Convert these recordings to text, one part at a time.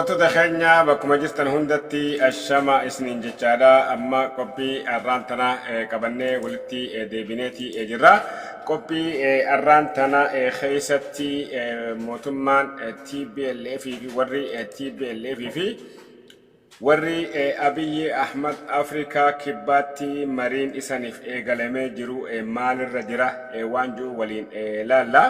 Hordoftoota keenya bakkuma jirtan hundatti ashama isiniin jechaadha. Amma qophii arraan tana qabannee walitti deebineeti jirra. Qophii arraan tana keessatti mootummaan TPLF fi warri TPLF fi warri Abiyyi Ahmad Afrikaa Kibbaatti mariin isaniif eegalamee jiru maalirra jira waan jiru waliin laalla.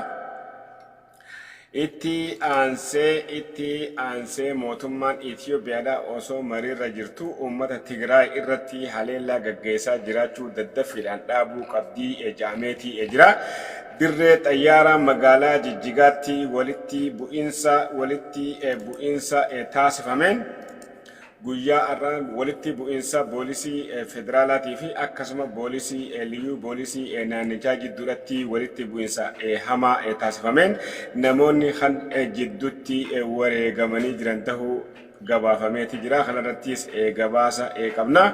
Itti aansee itti aansee mootummaan Itiyoophiyaadha osoo mariirra jirtu uummata Tigraay irratti haleellaa gaggeessaa jiraachuu daddaffiidhaan dhaabuu qabdii ja'ameeti jira. Dirree xayyaaraa magaalaa Jijjigaatti walitti bu'iinsa walitti bu'iinsa taasifameen guyyaa har'aa walitti bu'iinsa boolisii federaalaatii fi akkasuma boolisii liyyuu boolisii naannichaa jidduudhatti walitti bu'iinsa hamaa taasifameen namoonni kan jidduutti wareegamanii jiran ta'uu gabaafameeti jira. Kanarrattis gabaasa qabna.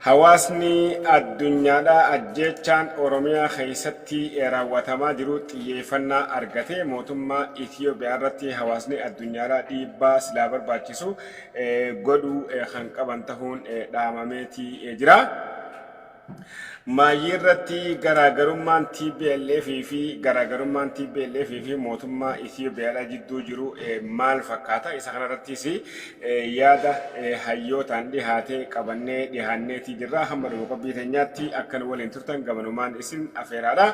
Hawaasni addunyaadhaa ajjeechaan Oromiyaa keessatti raawwatamaa jiru xiyyeeffannaa argatee mootummaa Itiyoophiyaa irratti hawaasni addunyaadhaa dhiibbaa silaa barbaachisu godhuu kan qaban tahuun dhaamameeti jira. Maayyii irratti garaagarummaan tplf fi garaagarummaan tplf fi mootummaa Itiyoophiyaadhaa jidduu jiru maal fakkaata? Isa kanarrattis yaada hayyootaan dhihaate qabannee dhihaanneeti jirra. Hamma dhuma qophii teenyaatti akka nu waliin turtan gamanumaan isin afeeraadha.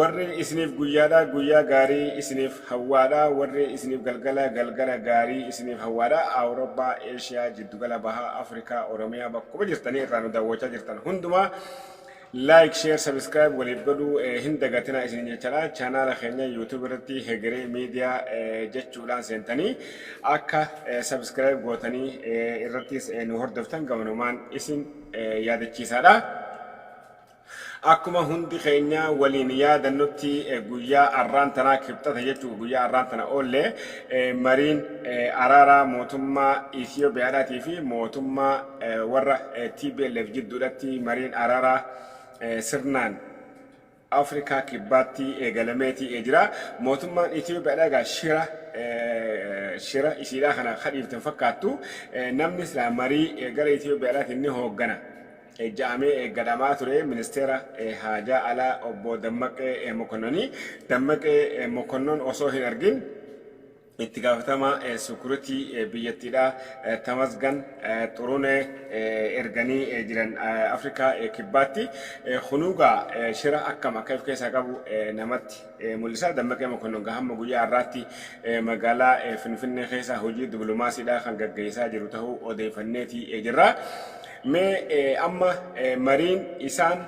Warri isiniif guyyaadha guyyaa gaarii isiniif hawwaadha. Warri isiniif galgala galgala gaarii isiniif hawwaadha. Awurooppaa, Eeshiyaa, Jiddugala Bahaa, Afrikaa, Oromiyaa bakkuma jirtanii irraa nu daawwachaa jirtan hundumaa like, share, subscribe waliif godhuu hin dagatinaa isin jechaadha. Chaanaala keenya YouTube irratti Hegeree Miidiyaa jechuudhaan seentanii akka subscribe gootanii irrattis nu hordoftan gamanumaan isin yaadachiisaadha. Akkuma hundi keenya waliin yaadannutti guyyaa arraan tanaa Kibxata jechuun guyyaa arraan tana oolle mariin araaraa mootummaa Itiyoophiyaadhaatii fi mootummaa warra TPLF jidduudhatti mariin araaraa sirnaan Afrikaa Kibbaatti eegalameeti jira. Mootummaan Itiyoophiyaadhaa egaa shira shira isiidhaa kana kadhiifte hin fakkaattu. Namni silaa marii gara Itiyoophiyaadhaatiin ni hooggana ja'amee eeggadhamaa ture ministeera haajaa alaa obbo Dammaqee Mokonnoni. Dammaqee Mokonnon osoo hin argin itti gaafatamaa security biyyattiidhaa Tamasgan Xurunee erganii jiran Afrikaa Kibbaatti. Kunuugaa shira akkam akka of keessaa qabu namatti mul'isa. Dammaqee Mokonnon hamma guyyaa har'aatti magaalaa Finfinnee keessa hojii diplomaasiidhaa kan gaggeessaa jiru ta'uu odeeffanneeti jirra. Mee amma mariin isaan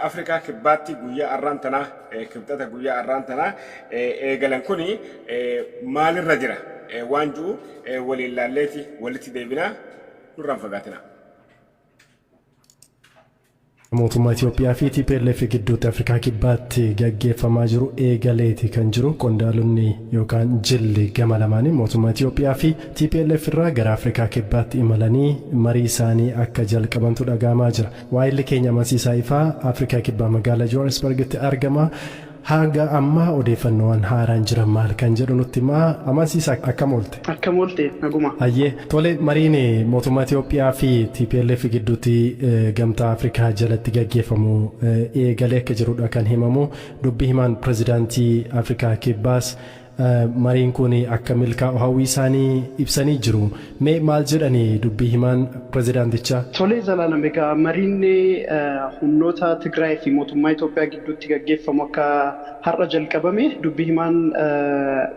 Afrikaa Kibbaatti guyyaa har'aan tanaa Kibxata guyyaa har'aan tanaa eegalan kuni maalirra jira waan ji'u waliin laalleeti walitti deebinaa, nurraan fagaatina. Mootummaa Itiyoophiyaa fi TPLF gidduutti Afrikaa Kibbaatti gaggeeffamaa jiru eegaleeti kan jiru. Qondaalonni yookaan jilli gama lamaanii mootummaa Itiyoophiyaa fi TPLF irraa gara Afrikaa Kibbaatti imalanii marii isaanii akka jalqabantu dhaga'amaa jira. Waayilli keenya Amansiisaa Ifaa Afrikaa Kibbaa magaalaa Johannesburgitti argama. Hanga ammaa odeeffannoowwan haaraan jiran maal kan jedhu nutti himaa. Amansiisaa, akkam oolte? Akkam oolte, naguma. Hayyee, tole, mariin mootummaa Itiyoophiyaa fi TPLF gidduutti Gamtaa Afrikaa jalatti gaggeeffamu eegalee akka jirudha kan himamu. Dubbii himaan pirezidaantii Afrikaa Kibbaas mariin kun akka milkaa'u hawwii isaanii ibsanii jiru. Mee maal jedhani dubbii himaan pirezidaantichaa? Tole Zalaalam, egaa mariin humnoota Tigraay fi mootummaa Itoophiyaa gidduutti gaggeeffamu akka har'a jalqabame dubbii himaan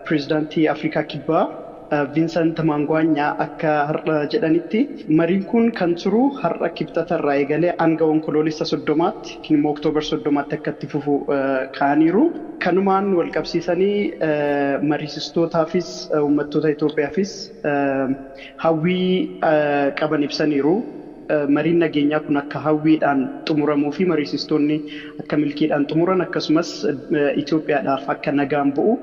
pirezidaantii Afrikaa Kibbaa Viinsant Maangwaanyaa akka har'a jedhanitti, mariin kun kan turu har'a Kibxata irraa eegalee hanga Onkoloolessa 30tti yookiin immoo October 30tti akka itti fufu kaa'aniiru. Kanumaan wal qabsiisanii mariisistootaafis uummattoota Itoophiyaafis hawwii qaban ibsaniiru. Mariin nageenyaa kun akka hawwiidhaan xumuramuu fi mariisistoonni akka milkiidhaan xumuran akkasumas Itoophiyaadhaaf akka nagaan bu'u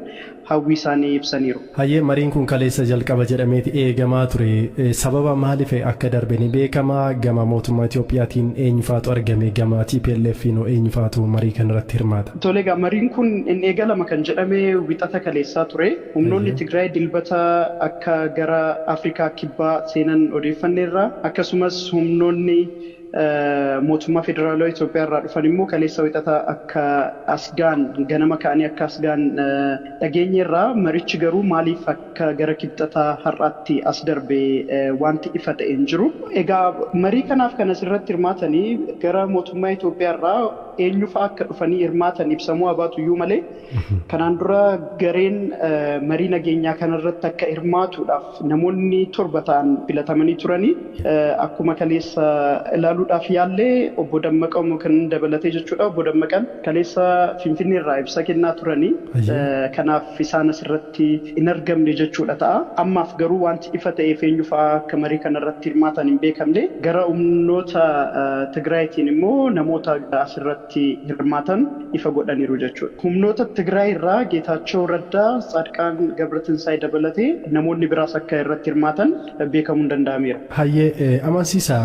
hawwii isaanii ibsaniiru. Hayyee, mariin kun kaleessa jalqaba jedhameeti eegamaa ture. Sababa maaliif akka darbe ni beekama? Gama mootummaa Itoophiyaatiin eenyufaatu argame? Gama TPLF'n eenyufaatu marii kanarratti hirmaata? Tole egaa, mariin kun hin eegalama kan jedhame Wixata kaleessaa ture. Humnoonni Tigraay Dilbata akka gara Afrikaa Kibbaa seenan odeeffanneerra. Akkasumas humnoonni mootummaa federaalaa Itoophiyaa irraa dhufan immoo kaleessa Wixata akka as ga'an, ganama ka'anii akka as ga'an dhageenyeerra. Marichi garuu maaliif akka gara Kibxataa har'aatti as darbe wanti ifa ta'e hin jiru. Egaa marii kanaaf kan asirratti hirmaatanii gara mootummaa Itoophiyaa irraa eenyu fa'a akka dhufanii hirmaatan ibsamuu habaatu iyyuu malee, kanaan dura gareen marii nageenyaa kanarratti akka hirmaatuudhaaf namoonni 7 ta'an filatamanii turanii, akkuma kaleessa ilaaluudhaaf yaallee obbo Dammaqa kan dabalatee jechuudha. Obbo Dammaqan kaleessa Finfinnee irraa ibsa kennaa turanii, kanaaf isaan asirratti hin argamne jechuudha ta'a. Ammaaf garuu wanti ifa ta'eef eenyu fa'a akka marii kanarratti hirmaatan hin beekamne. Gara humnoota Tigraayitiin immoo namoota asirratti hirmaatan ifa godhaniiru jechuudha. Humnoota Tigraay irraa Geetaachoo Raddaa, Tsaadqaan Gabratinsaay dabalatee namoonni biraas akka irratti hirmaatan beekamuun danda'ameera. Hayyee, amansiisaa,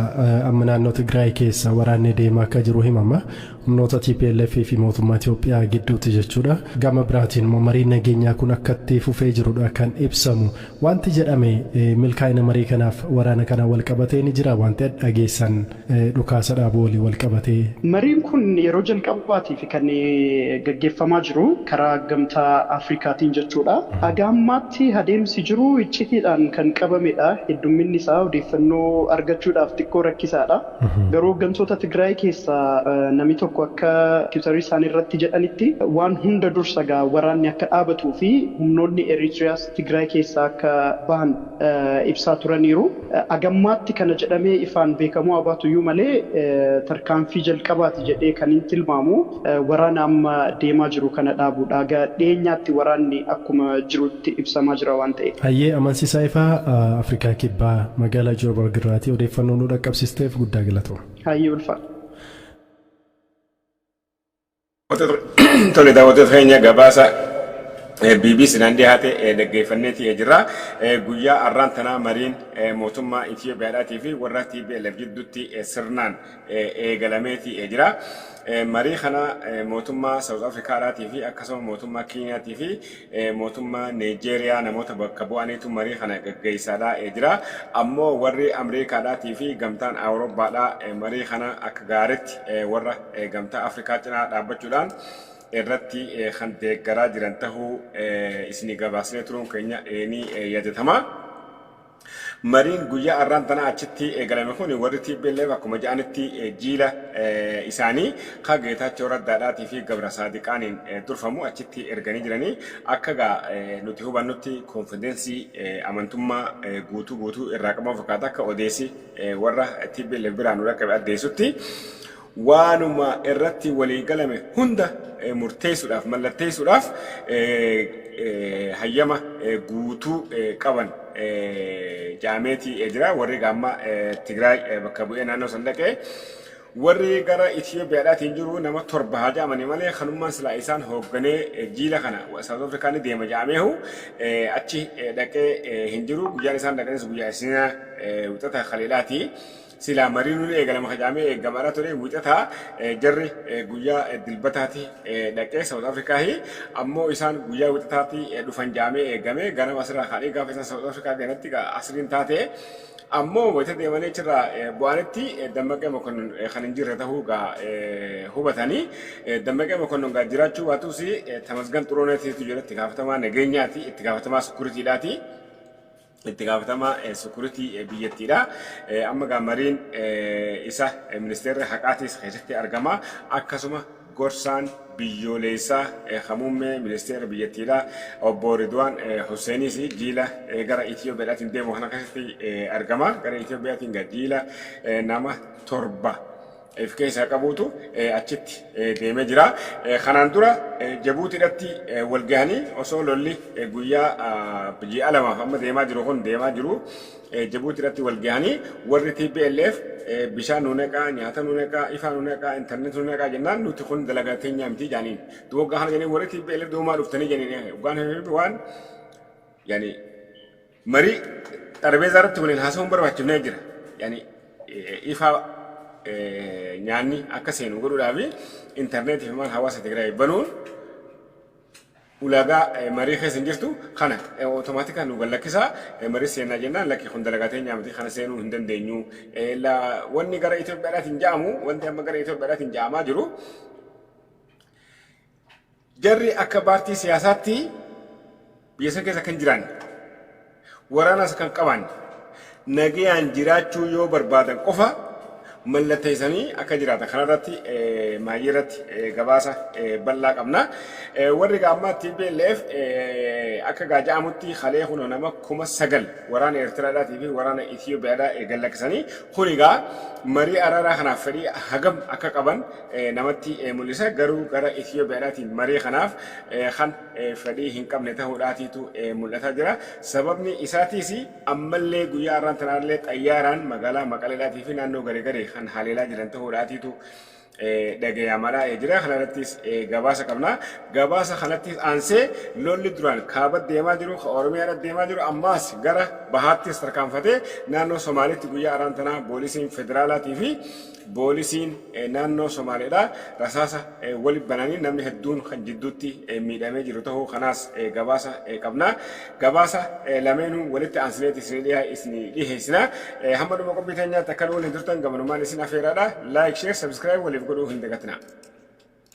amma naannoo Tigraay keessa waraanni deemaa akka jiru himama. Humnoota TPLF fi mootummaa Itoophiyaa gidduutti jechuudha. Gama biraatiin immoo mariin nageenyaa kun akka itti fufee jirudha kan ibsamu. Wanti jedhame milkaa'ina marii kanaaf waraana kanaan wal qabatee ni jira, wanti dhageessan dhukaasa dhaabuu waliin wal qabatee? Mariin kun yeroo jalqabaatiif kan gaggeeffamaa jiru karaa Gamtaa Afrikaatiin jechuudha. Haga ammaatti adeemsi jiru iccitiidhaan kan qabamedha. Heddumminni isaa odeeffannoo argachuudhaaf xiqqoo rakkisaadha. Garuu hooggantoota Tigraay keessaa namni tokko akka Tiwiitarii isaanii irratti jedhanitti, waan hunda dursa gaa waraanni akka dhaabatuu fi humnoonni Eritiriyaas Tigraay keessaa akka bahan ibsaa turaniiru. Hagammaatti kana jedhamee ifaan beekamuu habaatu iyyuu malee, tarkaanfii jalqabaati jedhee kan hin tilmaamu waraana amma deemaa jiru kana dhaabuudha. Egaa dhiyeenyaatti waraanni akkuma jirutti ibsamaa jira waan ta'eef. Hayyee, amansiisaa ifaa, Afrikaa Kibbaa magaalaa Joobarg irraatii odeeffannoo nu dhaqqabsiisteef guddaa galatooma. Hayyee, ulfaadha. Tole, daawwattoota keenya, gabaasa BBC naan dhiyaate dhaggeeffanneeti jirra. Guyyaa har'aan tanaa mariin mootummaa Itoophiyaadhaatii fi warra TPLF jidduutti sirnaan eegalameeti jira. Marii kana mootummaa South Africaadhaatii fi akkasuma mootummaa Kiiniyaatii fi mootummaa Niijeeriyaa namoota bakka bu'aniitu marii kana gaggeessaadhaa jira. Ammoo warri Ameerikaadhaatii fi gamtaan Awurooppaadhaa marii kana akka gaariitti warra Gamtaa Afrikaa cinaa dhaabbachuudhaan irratti kan deeggaraa jiran tahuu isinii gabaasnee turuun keenya ni yaadatama. Mariin guyyaa har'aan tana achitti eegalame kun, warri TPLF akkuma jedhanitti jiila isaanii ka Geetaachoo Raddaadhaatii fi Gabra Saadiqaaniin durfamu achitti erganii jiranii. Akka gaa nuti hubannutti confidence, amantummaa guutuu guutuu irraa qaban fakkaata, akka odeessi warra TPLF biraa nu dhaqqabe addeessutti. Waanuma irratti walii galame hunda murteessuudhaaf, mallatteessuudhaaf hayyama guutuu qaban jaameetii jira. Warri gaamma Tigraay bakka bu'ee naannoo san dhaqee, warri gara Itoophiyaadhaatiin jiru nama 7 haa jedhamanii malee, kanummaan silaa isaan hoogganee jiila kana South Afrikaa ni deema jedhameehu achi dhaqee hin jiru. Guyyaan isaan dhaqanis guyyaa isinaa Wixata kaleelaati. Silaa mariin ni eegalama jedhamee eegamaadha ture Wixataa, jarri guyyaa Dilbataati dhaqee South Afrikaa, ammoo isaan guyyaa Wixataatti dhufan jedhamee eegame. Ganama asirraa kaadhee gaafa isaan South Afrikaa galanitti asriin taate. Ammoo wayita deemanii achirraa bu'anitti Dammaqee Mokonnon kan hin jirre ta'uu gaa hubatanii. Dammaqee Mokonnon gaa jiraachuu baatus, Tamasgan Xuruuneetiitu jira, itti gaafatamaa nageenyaati, itti gaafatamaa security dhaati. Itti gaafatamaa security biyyattiidha. Amma gaa mariin isa ministeerri haqaatis keessatti argama. Akkasuma gorsaan biyyoolessaa kan muummee ministeera biyyattiidha. Obbo Ridwaan Husseenis jiila gara Itoophiyaadhaatiin deemu kana keessatti argama. Gara Itoophiyaatiin gaa jiila nama 7 If keessaa qabuutu achitti deemee jira. Kanaan dura Jabuutiidhatti wal gahanii osoo lolli guyyaa ji'a 2f amma deemaa jiru kun deemaa jiru Jabuutiidhatti wal gahanii warri TPLF bishaan nu naqaa, nyaata nu naqaa, ifaa nu naqaa, internet nu naqaa jennaan nuti kun dalagaa teenyaa miti jaaniin. Duuba waggaa kana jedhanii warri TPLF duumaa dhuftanii jedhanii waggaan waan yani marii xarbeezaa irratti waliin haasa'uun barbaachifnee jira. Yani ifaa nyaanni akka seenu godhuudhaaf intarneetii fi maal hawaasa Tigraay banuun ulaagaa marii keessa hin jirtu kana otomaatikaan nu gallakkisaa marii seenaa jennaan lakki kun dalagaa teenyaa miti kana seenuu hin dandeenyu. Wanni gara Itoophiyaadhaatiin ja'amu wanti amma gara Itoophiyaadhaatiin ja'amaa jiru jarri akka paartii siyaasaatti biyya san keessa kan jiraanne waraanas kan qabaanne nagayaan jiraachuu yoo barbaadan qofa mallatteessanii akka jiraatan kanarratti maayii irratti gabaasa bal'aa qabna. Warri gaammaa TPLF akka gaaja'amutti halee kun nama 9,000 waraana Eertiraadhaatii fi waraana Itiyoophiyaadhaa eegan lakkisanii kun egaa marii araaraa kanaaf fedhii hagam akka qaban namatti mul'isa. Garuu gara Itiyoophiyaadhaatiin marii kanaaf kan fedhii hin qabne ta'uudhaatiitu mul'ataa jira. Sababni isaatiis ammallee guyyaa har'aan tanaallee xayyaaraan magaalaa Maqaleedhaatii fi naannoo garee kan haleelaa jiran ta'uudhaatiitu dhagayamaadhaa jira. Kanarrattis gabaasa qabna. Gabaasa kanattis aansee lolli duraan kaaba deemaa jiru, Oromiyaadha deemaa jiru ammaas gara bahaattis tarkaanfatee naannoo Somaaliitti guyyaa har'aan tanaa poolisiin federaalaatii fi poolisiin naannoo Somaaliidha rasaasa wali bananii namni hedduun kan jidduutti miidhamee jiru ta'uu kanaas gabaasa qabna. Gabaasa lameenuu walitti aansineeti isin dhiheessina. Hamma dhuma qophii teenyaatti akka nu waliin turtan gamanumaan isin afeeraadha. Like, share, subscribe waliif godhuu hin dagatina.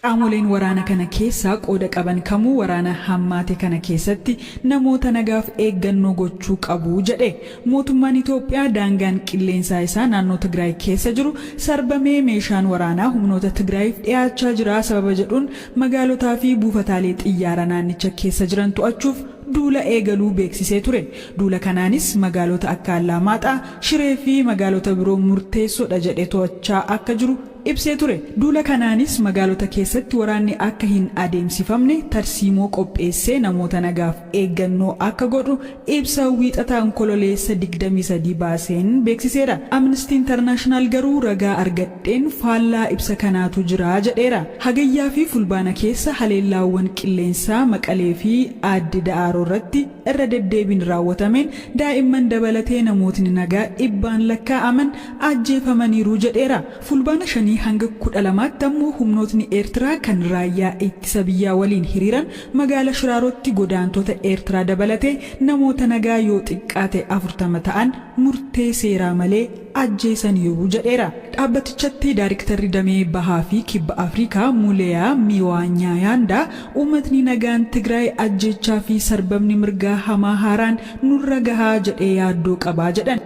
Qaamoleen waraana kana keessaa qooda qaban kamuu waraana hammaate kana keessatti namoota nagaaf eeggannoo gochuu qabu jedhe. Mootummaan Itoophiyaa daangaan qilleensaa isaa naannoo Tigraay keessa jiru sarbamee meeshaan waraanaa humnoota Tigraayiif dhiyaachaa jira sababa jedhuun magaalotaa fi buufataalee xiyyaara naannicha keessa jiran to'achuuf duula eegaluu beeksisee ture. Duula kanaanis magaalota akka Allamaaxaa, Shiree fi magaalota biroo murteessoodha jedhe to'achaa akka jiru ibsee ture. Duula kanaanis magaalota keessatti waraanni akka hin adeemsifamne tarsiimoo qopheessee namoota nagaaf eeggannoo akka godhu ibsa wiixataa Onkololeessa 23 baaseen beeksiseera. Amnesty International garuu ragaa argadheen faallaa ibsa kanaatu jira jedheera. Hagayyaa fi Fulbaana keessa haleellaawwan qilleensaa Maqalee fi Aadde Da'aaroo irratti irra deddeebiin raawwatameen daa'imman dabalatee namootni nagaa dhibbaan lakkaa'aman ajjeefamaniiru jedheera. Fulbaana 5 hanga 12tti ammoo humnootni Eertiraa kan raayyaa ittisa biyyaa waliin hiriiran magaala Shiraarotti godaantota Eertiraa dabalatee namoota nagaa yoo xiqqaate 40 ta'an murtee seeraa malee ajjeesaniiru jedheera. Dhaabbatichatti daariktarri damee bahaa fi kibba Afrikaa Muleeyaa Miwaanyaayaandaa uummatni nagaan Tigraay ajjeechaa fi sarbamni mirgaa hamaa haaraan nurra gahaa jedhee yaaddoo qabaa jedhan.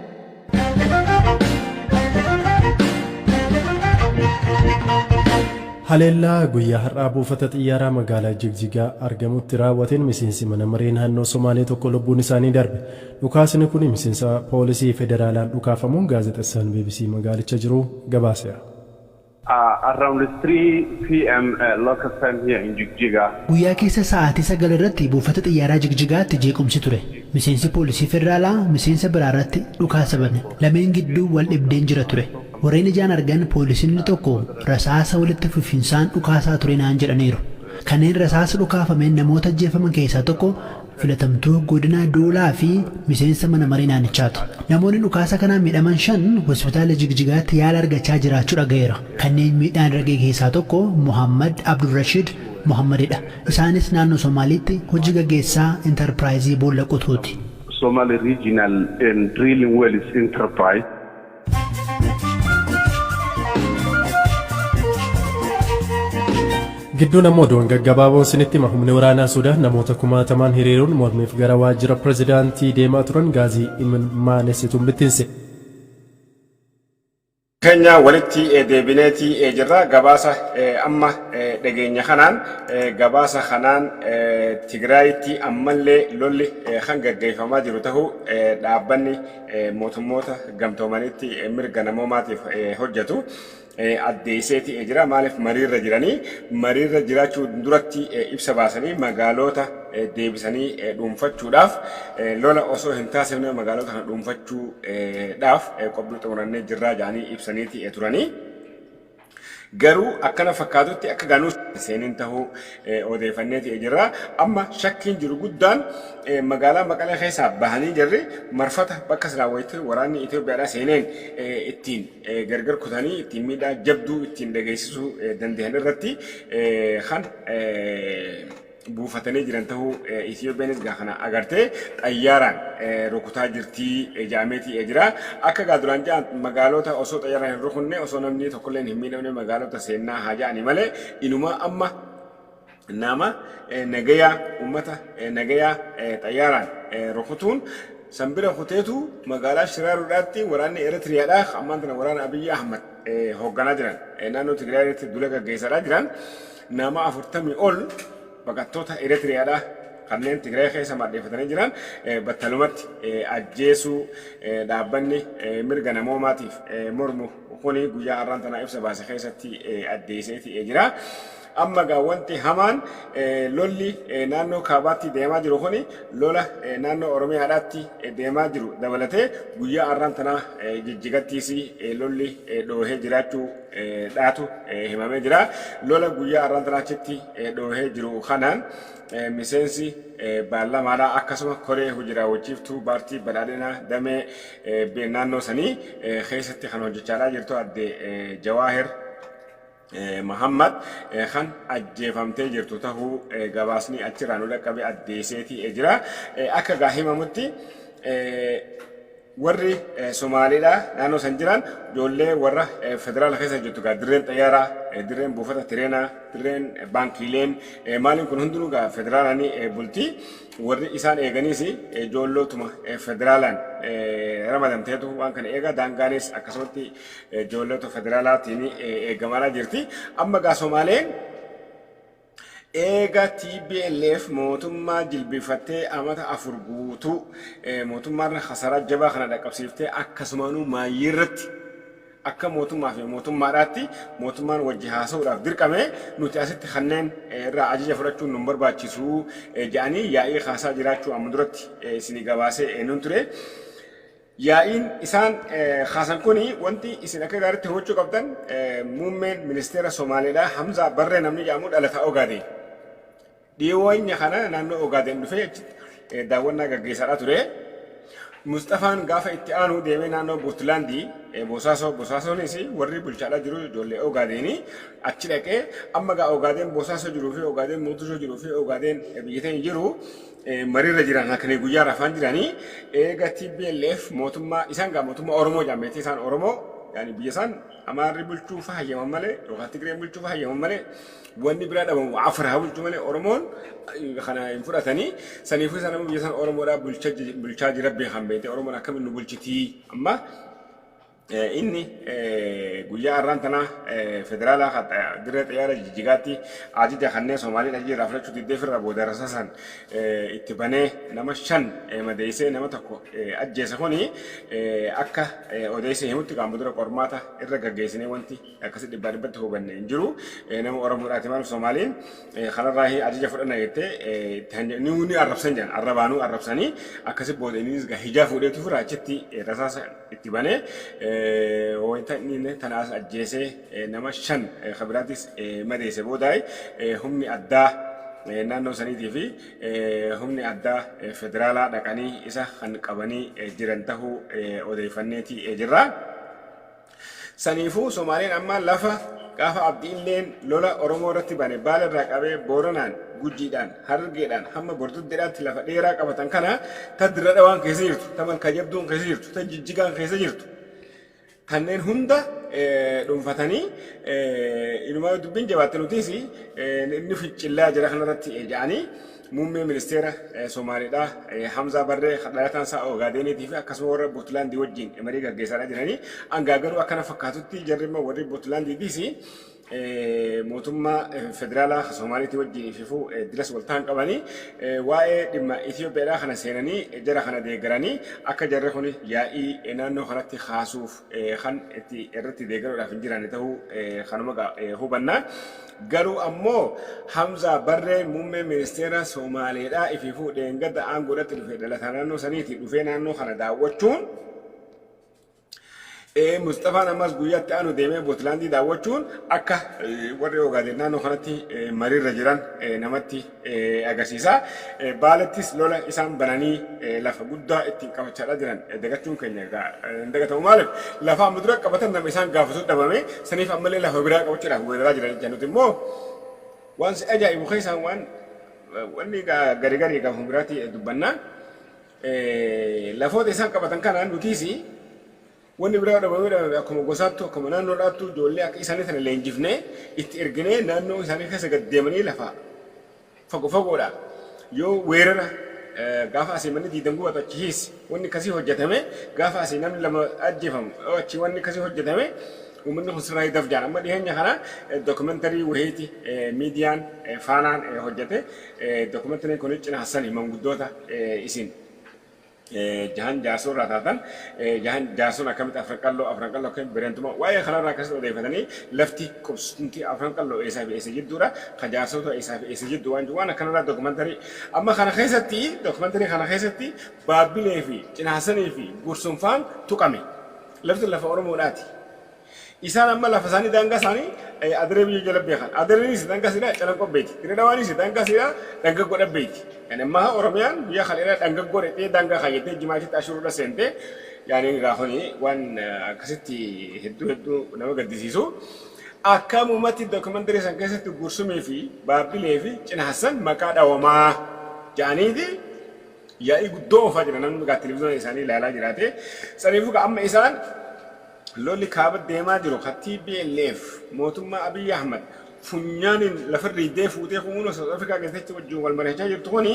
Haleellaa guyyaa har'aa buufata xiyyaaraa magaalaa Jigjigaa argamutti raawwateen miseensi mana maree naannoo Somaalee tokko lubbuun isaanii darbe. Dhukaasni kun miseensa poolisii federaalaan dhukaafamuun gaazexessaan BBC magaalicha jiru gabaaseera. Around 3 p.m. Local time here in Jigjiga. Guyyaa keessa sa'aatii 9 irratti buufata xiyyaaraa Jigjigaatti jeequmsi ture. Miseensi poolisii federaalaa miseensa biraa irratti dhukaasa bane. Lameen gidduu wal dhibdeen jira ture. Warreen ijaan argan poolisiin tokko rasaasa walitti fufinsaan dhukaasaa ture naan jedhaniiru. Kanneen rasaasa dhukaafameen namoota ajjeefaman keessaa tokko filatamtuu godina Doolaa fi miseensa mana maree naannichaati. Namoonni dhukaasa kanaan miidhaman 5 hospitaala Jigjigaatti yaala argachaa jiraachuu dhaga'eera. Kanneen miidhaan irra ga'e keessaa tokko Muhammad Abdulrashiid Muhammadidha. Isaanis naannoo Somaaliitti hojii gaggeessaa intarpiraayizii boolla qotuuti. Somali Regional and Drilling Wells Enterprise. Gidduun ammoo oduuwwan gaggabaaboon isinitti hima. Humni waraanaa Suudaan namoota kumaatamaan hiriiruun mormiif gara waajjira pirezidaantii deemaa turan gaazii imimmaanessituun bittinse. Keenya walitti deebineeti jirra. Gabaasa amma dhageenya kanaan, gabaasa kanaan, Tigraayitti ammallee lolli kan gaggeeffamaa jiru ta'uu dhaabbanni mootummoota gamtoomanitti mirga namoomaatiif hojjetu addeesseeti jira. Maaliif mariirra jiranii, mariirra jiraachuu duratti ibsa baasanii, magaalota deebisanii dhuunfachuudhaaf, lola osoo hin taasifne magaalota kana dhuunfachuudhaaf qophii xumurannee jirraa jedhanii ibsaniiti turanii. Garuu akkana fakkaatutti akka ganuu seeniin tahuu odeeffanneeti jirra. Amma shakkiin jiru guddaan magaalaa Maqalee keessaa bahanii jirri marfata bakka silaa wayitti waraanni Itoophiyaadhaa seeneen ittiin gargar kutanii ittiin miidhaa jabduu ittiin dhageessisuu danda'an irratti kan buufatanii jiran tahuu, Itiyoophiyaanis gaa kana agartee xayyaaraan rukutaa jirtii jedhameeti jira. Akka gaa duraan jedhan magaalota osoo xayyaaraan hin rukunne, osoo namni tokkollee hin miidhamne magaalota seennaa haa jedhani malee, inumaa amma nama nagayaa, uummata nagayaa xayyaaraan rukutuun sanbira kuteetu magaalaa Shiraaruudhaatti waraanni Eritiriyaadhaa ammaan tana waraana Abiyyi Ahmad hoogganaa jiran naannoo Tigraayitti dula gaggeessaa jiran nama 40 ol baqattoota Eritiriyaadhaa kanneen Tigraay keessa maddeeffatanii jiran battalumatti ajjeesuu dhaabbanni mirga namoomaatiif mormu kuni guyyaa har'aan tanaa ibsa baase keessatti addeesseeti jira. Amma gaa wanti hamaan lolli naannoo kaabaatti deemaa jiru kuni lola naannoo Oromiyaadhaatti deemaa jiru dabalatee guyyaa har'aan tanaa Jijjigattiis lolli dhoohee jiraachuu dhaatu himamee jira. Lola guyyaa har'aan tanaa achitti dhoohee jiru kanaan miseensi baallamaadhaa akkasuma koree hojii raawwachiiftuu paartii badhaadhinaa damee naannoo sanii keessatti kan hojjechaadhaa jirtu adde Jawaahir Muhammad kan ajjeefamtee jirtu tahuu gabaasni achirraa nu dhaqqabe addeesseeti jira. Akka gaa himamutti warri Somaaliidha naannoo san jiran ijoollee warra federaala keessa jirtu gaa dirreen xayyaaraa, dirreen buufata tireenaa, dirreen baankiileen maaliin kun hundinuu gaa federaalaan bulti. Warri isaan eeganiis ijoollootuma federaalaan ramadamteetu waan kana eega. Daangaanis akkasumatti ijoollota federaalaatiin eegamaa jirti. Amma gaa Somaaleen eega TPLF mootummaa jilbifattee amata 4 guutuu mootummaarra kasaraa jabaa kana dhaqqabsiiftee, akkasumaanuu maayyii irratti akka mootummaa fi mootummaadhaatti mootummaan wajji haasa'uudhaaf dirqame, nuti asitti kanneen irraa ajaja fudhachuun nu barbaachisu jedhanii yaa'ii kaasaa jiraachuu amma duratti isinii gabaasee eenyuun ture. Yaa'iin isaan kaasan kuni, wanti isin akka gaariitti hubachuu qabdan, muummeen ministeera Somaaleedhaa Hamzaa Barree namni jedhamu dhalataa Ogaadeen. Dhiyeenya kana naannoo Ogaadeen dhufee achitti daawwannaa gaggeessaadhaa ture. Mustafaan gaafa itti aanu deemee naannoo Puntlaandii Bosaasoo, Bosaasoonis warri bulchaadhaa jiru ijoollee Ogaadeenii, achi dhaqee amma gaa Ogaadeen Bosaasoo jiruu fi Ogaadeen Moqdishoo jiruu fi Ogaadeen biyya teenya jiru mariirra jiran halkanii guyyaa rafaan jiranii. Eega TPLF mootummaa isaan gaa mootummaa Oromoo jedhameetii, isaan Oromoo yaani biyya isaan Amaarri bulchuu fa hayyaman malee yookaan Tigreen bulchuu fa hayyaman malee, wanni biraa dhabamu Afar haa bulchuu malee Oromoon kana hin fudhatanii. Saniifuu isaan amma biyya isaan Oromoodhaa bulchaa jira beekan beekte Oromoon akkamiin nu bulchitii. Amma inni guyyaa har'aan tanaa federaalaa dirree xiyyaara Jijjigaatti ajaja kanneen Somaaliin ajaja irraa fudhachuu diddee firra booda rasasan itti banee nama shan madeessee nama tokko ajjeese kuni, akka odeessa himutti qaama dura qormaata irra gaggeessinee wanti akkasi dhibbaa dhibbatti hubanne hin jiru. Nama Oromoodhaati. Maaliif Somaaliin kanarraa ajaja fudhanna jettee ni arrabsan jedhan, arrabaanuu arrabsanii akkasi booda innis hijaa fuudheetu fira achitti rasaasa itti banee wayita inni tanaas ajjeesee nama shan kabiraatis madeesse booda humni addaa naannoo saniitii fi humni addaa federaalaa dhaqanii isa kan qabanii jiran tahuu odeeffanneeti jirra. Saniifuu Somaaleen amma lafa gaafa Abdiilleen lola Oromoo irratti bane Baala irraa qabee Booranaan, Gujiidhaan, Harargeedhaan hamma Bordoddeedhaatti lafa dheeraa qabatan kana, ta Dirra Dhawaan keessa jirtu, ta Malkaa Jabduun keessa jirtu, ta Jijjigaan keessa jirtu, kanneen hunda dhuunfatanii inumaa dubbiin jabaatte nutis inni fincillaa jira kanarratti jedhanii muummee ministeera Somaaliidhaa Hamzaa Barree dhalataan isaa Ogaadeeniitii fi akkasuma warra Puntlaandii wajjin marii gaggeessaa jiranii. Hangaa garuu akkana fakkaatutti jarri immoo warri Puntlaandiitiis mootummaa Mootummaa federaalaa Somaaliitii wajjin ififuu dilas waltaan qabanii waa'ee dhimma Itoophiyaadhaa kana seenanii jara kana deeggaranii akka jarri kun yaa'ii naannoo kanatti kaasuuf kan itti irratti deeggaruudhaaf hin jiraanne ta'uu kanuma hubanna. Garuu ammoo Hamzaa Barree, muummee ministeera Somaaleedhaa, ififuu dheengadda aangoodhatti dhufe, dhalataa naannoo saniiti, dhufee naannoo kana daawwachuun, Mustafaan ammas guyyaatti aanu deemee Puntlaandii daawwachuun akka warri Ogaadeen naannoo kanatti mariirra jiran namatti agarsiisa. Baalettis lola isaan bananii lafa guddaa ittiin qabachaadhaa jiran dagachuun keenya hin dagatamu. Maaliif lafa amma dura qabatan nama isaan gaafatu dhabame, saniif ammallee lafa biraa qabachuudhaaf weeraraa jiran jecha. Nuti immoo waan si ajaa'ibu keessaan waan wanni gari gari gaafa biraatti dubbannaa. Lafoota isaan qabatan kana nutiis wanni biraa dhabamee dhabame akkuma gosaattu, akkuma naannoodhaattu ijoollee akka isaanii sana leenjifnee itti erginee naannoo isaanii keessa gad deemanii lafa fagoo fagoodha. Yoo weerara gaafa asii manni diidan gubatu achi hiis wanni akkasii hojjetame, gaafa asii namni lama ajjeefamu achi wanni akkasii hojjetame, uummanni kun sirraa daf jaan. Amma dhiyeenya kana documentary wahiiti miidiyaan Faanaan hojjete. Documentaryn kun cina hassanii manguddoota isin jahan Jaarsoo irraa taatan, jahan Jaarsoon akkamitti Afran Qalloo, Afran Qalloo akkamitti Bareentuma, waa'ee kanarraa akkasitti odeeffatanii lafti qubsumti Afran Qalloo eessaa fi eessa jidduudha, ka Jaarsootu eessaa fi eessa jiddu waan jiru, waan akkanarraa documentary amma kana keessatti, documentary kana keessatti Baabbilee fi Cinaassanii fi Gursunfaan tuqame. Lafti lafa Oromoodhaati. Isaan amma lafa isaanii, daangaa isaanii adiree biyya jala beekan. Adireenis daangaa isiidhaa Calanqoo beeti. Dirree Dhawaanis daangaa isiidhaa Dhangaggoodha beeti. Yani amma Oromiyaan guyyaa kaleera Dhangaggoo dhaqxee daangaa kaayyatee jimaatitti ashuruudha seentee, yaani egaa kuni waan akkasitti hedduu hedduu nama gaddisiisu. Akkamumatti documentary san keessatti Gursumii fi Baabbilee fi Cina Hassan maqaa dhawamaa ja'aniiti yaa'ii guddoo oofaa jira, namni egaa televiziyoona isaanii ilaalaa jiraate. Saniifuu amma isaan lolli kaaba deemaa jiru ka TPLF mootummaa Abiy Ahmad funyaaniin lafa riidee fuutee kuunoo South Africa keessatti wajjin wal mari'achaa jirtu kuni,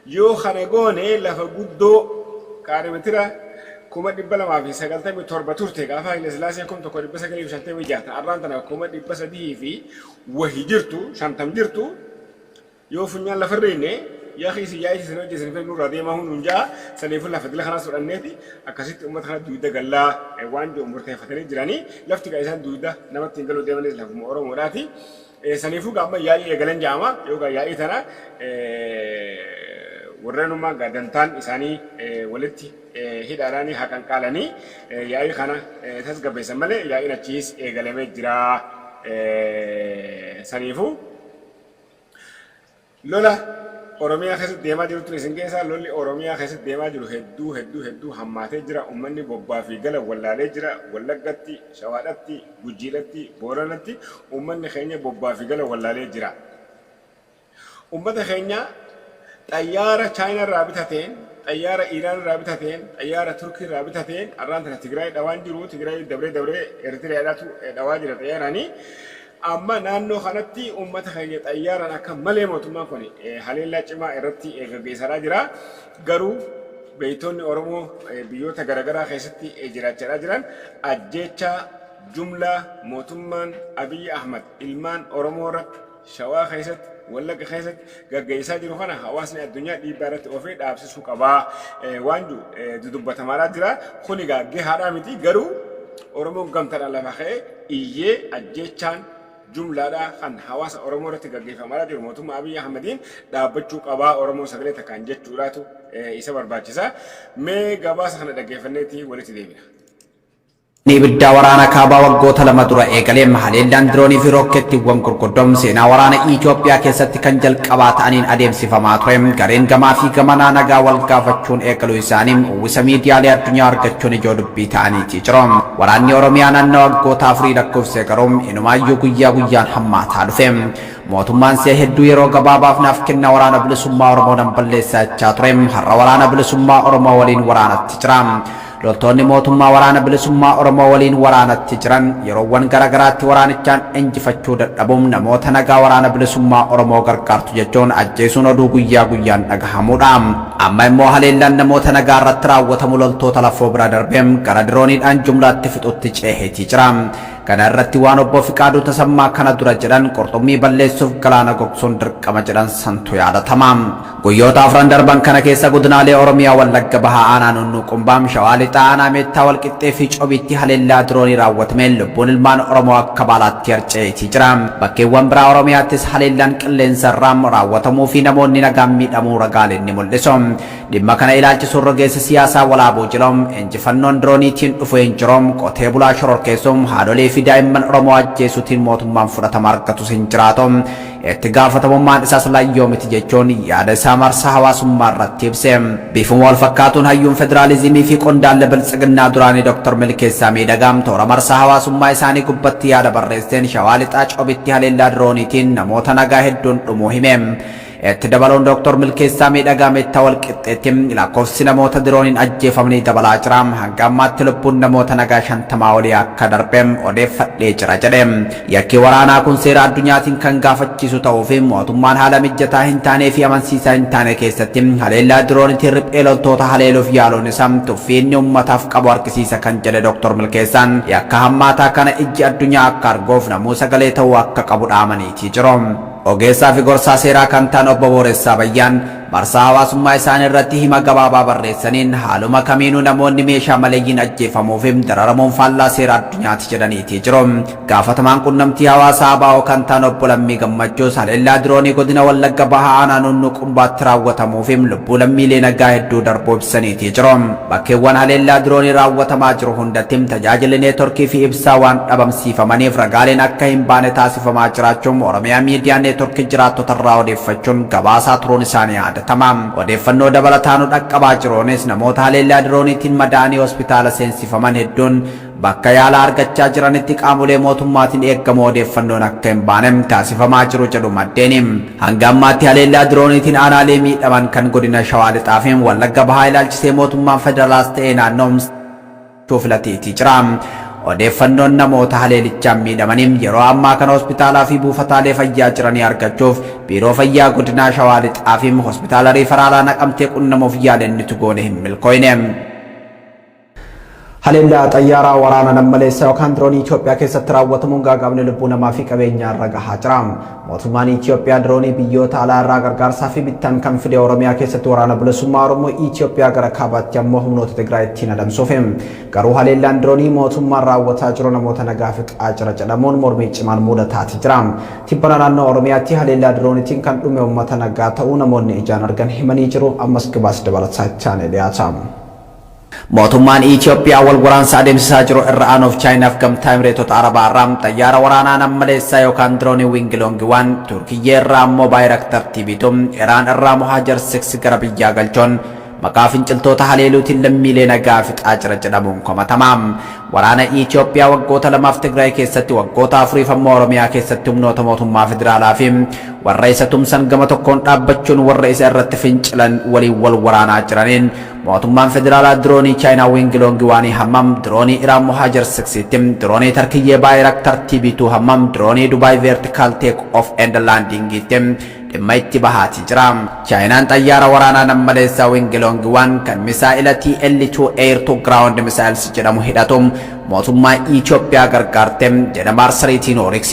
yoo kana goone lafa guddoo kaarimetira 297,000 turte gaafa Haile Sillaasee 1956, har'aan tana 300,000 fi wahi jirtu, 50 jirtu, yoo funyaan lafa riine yaa isin yaa'ii isin hojjetan fi nurraa deemaa hunuun ja'a. Saniifuu lafa dila kanaas fudhanneeti akkasitti uummata kana duwida gallaa waan jiru murteeffatanii jiranii. Lafti kan isaan duwida namatti hin galuu deemanis lafuma Oromoodhaati. Saniifuu gaamma yaa'ii eegalan ja'ama. Yookaan yaa'ii tana warreenummaa dantaan isaanii walitti hidhaadhaan haqanqaalanii yaa'ii kana tasgabbeessan malee yaa'iin achiis eegalamee jira. Saniifuu lola Oromiyaa keessatti deemaa jirutti isin keessaa lolli Oromiyaa keessatti deemaa jiru hedduu hedduu hedduu hammaatee jira. Uummanni bobbaa fi gala wallaalee jira. Wallaggatti, Shawaadhatti, Gujiidhatti, Booranatti uummanni keenya bobbaa fi gala wallaalee jira. Uummata keenya xayyaara Chaayinaa irraa bitateen, xayyaara Iiraan irraa bitateen, xayyaara Turkii irraa bitateen har'aan tana Tigraay dhawaan jiru. Tigraay dabree dabree Eritiriyaadhaatu dhawaa jira xayyaaraanii. Amma naannoo kanatti uummata keenya xayyaaraan akka malee mootummaan kun haleellaa cimaa irratti gaggeessaa jira. Garuu beektonni Oromoo biyyoota garaagaraa keessatti jiraachaa jiran ajjeechaa jumlaa mootummaan Abiyyi Ahmad ilmaan Oromoo irratti Shawaa keessatti, Wallagga keessatti gaggeessaa jiru kana hawaasni addunyaa dhiibbaa irratti oofee dhaabsisuu qabaa waan jiru dudubbatamaadhaa jira. Kun egaa gahaadhaa miti, garuu Oromoon gamtaadhaan lafa ka'ee iyyee ajjeechaan jumlaadhaa kan hawaasa Oromoo irratti gaggeeffamaa jiru mootummaa Abiyyi Ahmadiin dhaabbachuu qabaa Oromoon sagalee takkaan jechuudhaatu isa barbaachisa. Mee gabaasa kana dhaggeeffanneeti walitti deebina. Ibidda waraana kaabaa waggoota 2 dura eegalee haleellaan diroonii fi rookkeettiiwwan gurguddoon seenaa waraana Itoophiyaa keessatti kan jalqabaa ta'aniin adeemsifamaa ture. Gareen gamaa fi gamanaa nagaa wal gaafachuun eegaluu isaanii uwwisa miidiyaalee addunyaa argachuun ijoo dubbii ta'aniitii jiru. Waraanni Oromiyaa naannoo waggoota 4 lakkoofsee garuu inumaayyuu guyyaa guyyaan hammaataa dhufe. Mootummaan si'a hedduu yeroo gabaabaaf naaf kenna, Waraana Bilisummaa Oromoo nan balleessaa jechaa ture. Har'a Waraana Bilisummaa Oromoo waliin waraanatti jira. Loltoonni mootummaa Waraana Bilisummaa Oromoo waliin waraanatti jiran yeroowwan garaagaraatti waraanichaan injifachuu dadhabuun namoota nagaa Waraana Bilisummaa Oromoo gargaartu jechuun ajjeesuun oduu guyyaa guyyaan dhagahamudha. Amma immoo haleellaan namoota nagaa irratti raawwatamu loltoota lafoo bira darbee gara dirooniidhaan jumlaatti fixutti ceeheetii jira. Kana irratti waan obbo Fiqaaduu Tasammaa kana dura jedhan, qurxummii balleessuuf galaana gogsuun dirqama jedhan santu yaadatama. Guyyoota 4 darban kana keessa godinaalee Oromiyaa Wallagga Bahaa Aanaa Nunnuu Qumbaam, Shawaa Lixaa Aanaa Meettaa Walqixxee fi Cobiitti haleellaa diroonii raawwatameen lubbuun ilmaan Oromoo akka baalaatti harca'eetii jira. Bakkeewwan biraa Oromiyaattis haleellaan qilleensa irraa raawwatamuu fi namoonni nagaan miidhamuu ragaaleen ni mul'isu. Dhimma kana ilaalchisuun rogeessi siyaasaa Walaabuu Jiloo, injifannoon dirooniitiin dhufu hin jiru, qotee bulaa shororkeessuun, haadholii fi daa'imman Oromoo ajjeesuutiin mootummaan fudhatama argatus hin jiraatu. Itti gaafatamummaan isaas laayyoo miti jechuun yaada isaa marsaa hawaasummaa irratti ibse. Bifuma wal fakkaatuun hayyuun federaalizimii fi qondaalli Biltsiginnaa duraanii Dr. Milkeessaa Miidhagaa toora marsaa hawaasummaa isaanii gubbatti yaada barreesseen Shawaa Lixaa Cobitti haleellaa dirooniitiin namoota nagaa hedduun dhumuu hime. Itti dabaluun Dr. Milkeessaa Miidhagaa Meettaa Walqixxeetti lakkoofsi namoota dirooniin ajjeefamanii dabalaa jira. Hanga ammaatti lubbuun namoota nagaa 50 olii akka darbe odeeffadhee jira jedhe. Yakki waraanaa kun seera addunyaatiin kan gaafachiisu ta'uu fi mootummaan haala mijataa hin taanee fi amansiisaa hin taane keessatti haleellaa diroonitiin riphee loltoota haleeluuf yaaluun isaa tuffii inni uummataaf qabu argisiisa kan jedhe Dr. Milkeessaan, yakka hammaataa kana ijji addunyaa akka arguuf namuu sagalee ta'uu akka qabu dhaamaniitii jiru. Ogeessaa fi gorsaa seeraa kan ta'an obbo Booressaa Bayyaan marsaa hawaasummaa isaanii irratti hima gabaabaa barreessaniin haaluma kamiinuu namoonni meeshaa maleeyyiin ajjeefamuu fi dararamuun faallaa seera addunyaati jedhaniitii jiru. Gaafatamaan qunnamtii hawaasaa ABO kan ta'an obbo Lammii Gammachuus haleellaa diroonii godina Wallagga Bahaa Aanaa Nunnuu Qumbaatti raawwatamuu fi lubbuu lammiilee nagaa hedduu darbuu ibsaniitii jiru. Bakkeewwan haleellaa diroonii raawwatamaa jiru hundatti tajaajilli neetworkii fi ibsaa waan dhabamsiifamaniif ragaaleen akka hin baane taasifamaa jiraachuun Oromiyaa Miidiyaa Neetworkii jiraattota irraa odeeffachuun gabaasaa turuun isaanii yaadatama. Odeeffannoo dabalataanu dhaqqabaa jiruunis namoota haleellaa dirooniitiin madaa'anii hospitaala seensifaman hedduun bakka yaala argachaa jiranitti qaamolee mootummaatiin eeggamoo odeeffannoon akka hin baane taasifamaa jiru jedhu maddeeni. Hanga ammaatti haleellaa dirooniitiin aanaalee miidhaman kan godina Shawaa Lixaa fi Wallagga Bahaa ilaalchisee mootummaan federaalaas ta'ee naannoo filateetii jira. Odeeffannoon namoota haleelichaan miidhamanii yeroo ammaa kana hospitaalaa fi buufataalee fayyaa jiranii argachuuf biiroo fayyaa godinaa Shawaa Lixaa fi hospitaala riifaraalaa Naqamtee qunnamuuf yaalennitu goone hin milkooyne. Haleellaa xayyaaraa waraana nammaleessa yookaan diroonii Itoophiyaa keessatti raawwatamuun gaaga'amni lubbuu namaa fi qabeenyaa irra gahaa jira. Mootummaan Itoophiyaa diroonii biyyoota alaa irraa gargaarsaa fi bittaan kan fide Oromiyaa keessatti waraana bilisummaa Oromoo, Itoophiyaa gara kaabaatti ammoo humnoota Tigraay ittiin adamsuuf. Garuu haleellaan diroonii mootummaan raawwataa jiru namoota nagaa fixaa jira jedhamuun mormii cimaan mudataati jira. Tibbana naannoo Oromiyaatti haleellaa dirooniitiin kan dhume uummata nagaa ta'uu namoonni ijaan argan himanii jiru. Ammas gabaasa dabalataa itti aanee dhiyaata. Mootummaan Itoophiyaa wal waraansa adeemsisaa jiru irra aanuuf Chaayinaaf gamtaa Emireetota Arabaa irraa xayyaara waraanaa nammaleessaa yookaan diroonii Wing Loong 1, Turkiyyee irraa ammoo Bayraktar TB2, Iraan irraa Mohajer 6 gara biyyaa galchuun maqaa finciltoota haleeluutiin lammiilee nagaa fixaa jira jedhamuun komatama. Waraana Itoophiyaa waggoota 2f Tigraay keessatti, waggoota 4f ammoo Oromiyaa keessatti humnoota mootummaa federaalaa fi warra isa tumsan gama tokkoon dhaabbachuun warra isa irratti fincilan waliin wal waraanaa jiraniin mootummaan federaalaa diroonii Chaayinaa Wing Loong 1 hammam, diroonii Iraan Mohajer 6tti, diroonii Tarkiyyee Bayraktar TB2 hammam, diroonii Dubaay Vertical Take Off and Landingitti dhimma itti bahaatii jira. Chaayinaan xayyaara waraanaa nammaleessaa Wing Loong 1 kan misaa'ila TL2 Air to Ground Missiles jedhamu hidhatu mootummaa Itoophiyaa gargaarte jedha marsariitiin Oryx.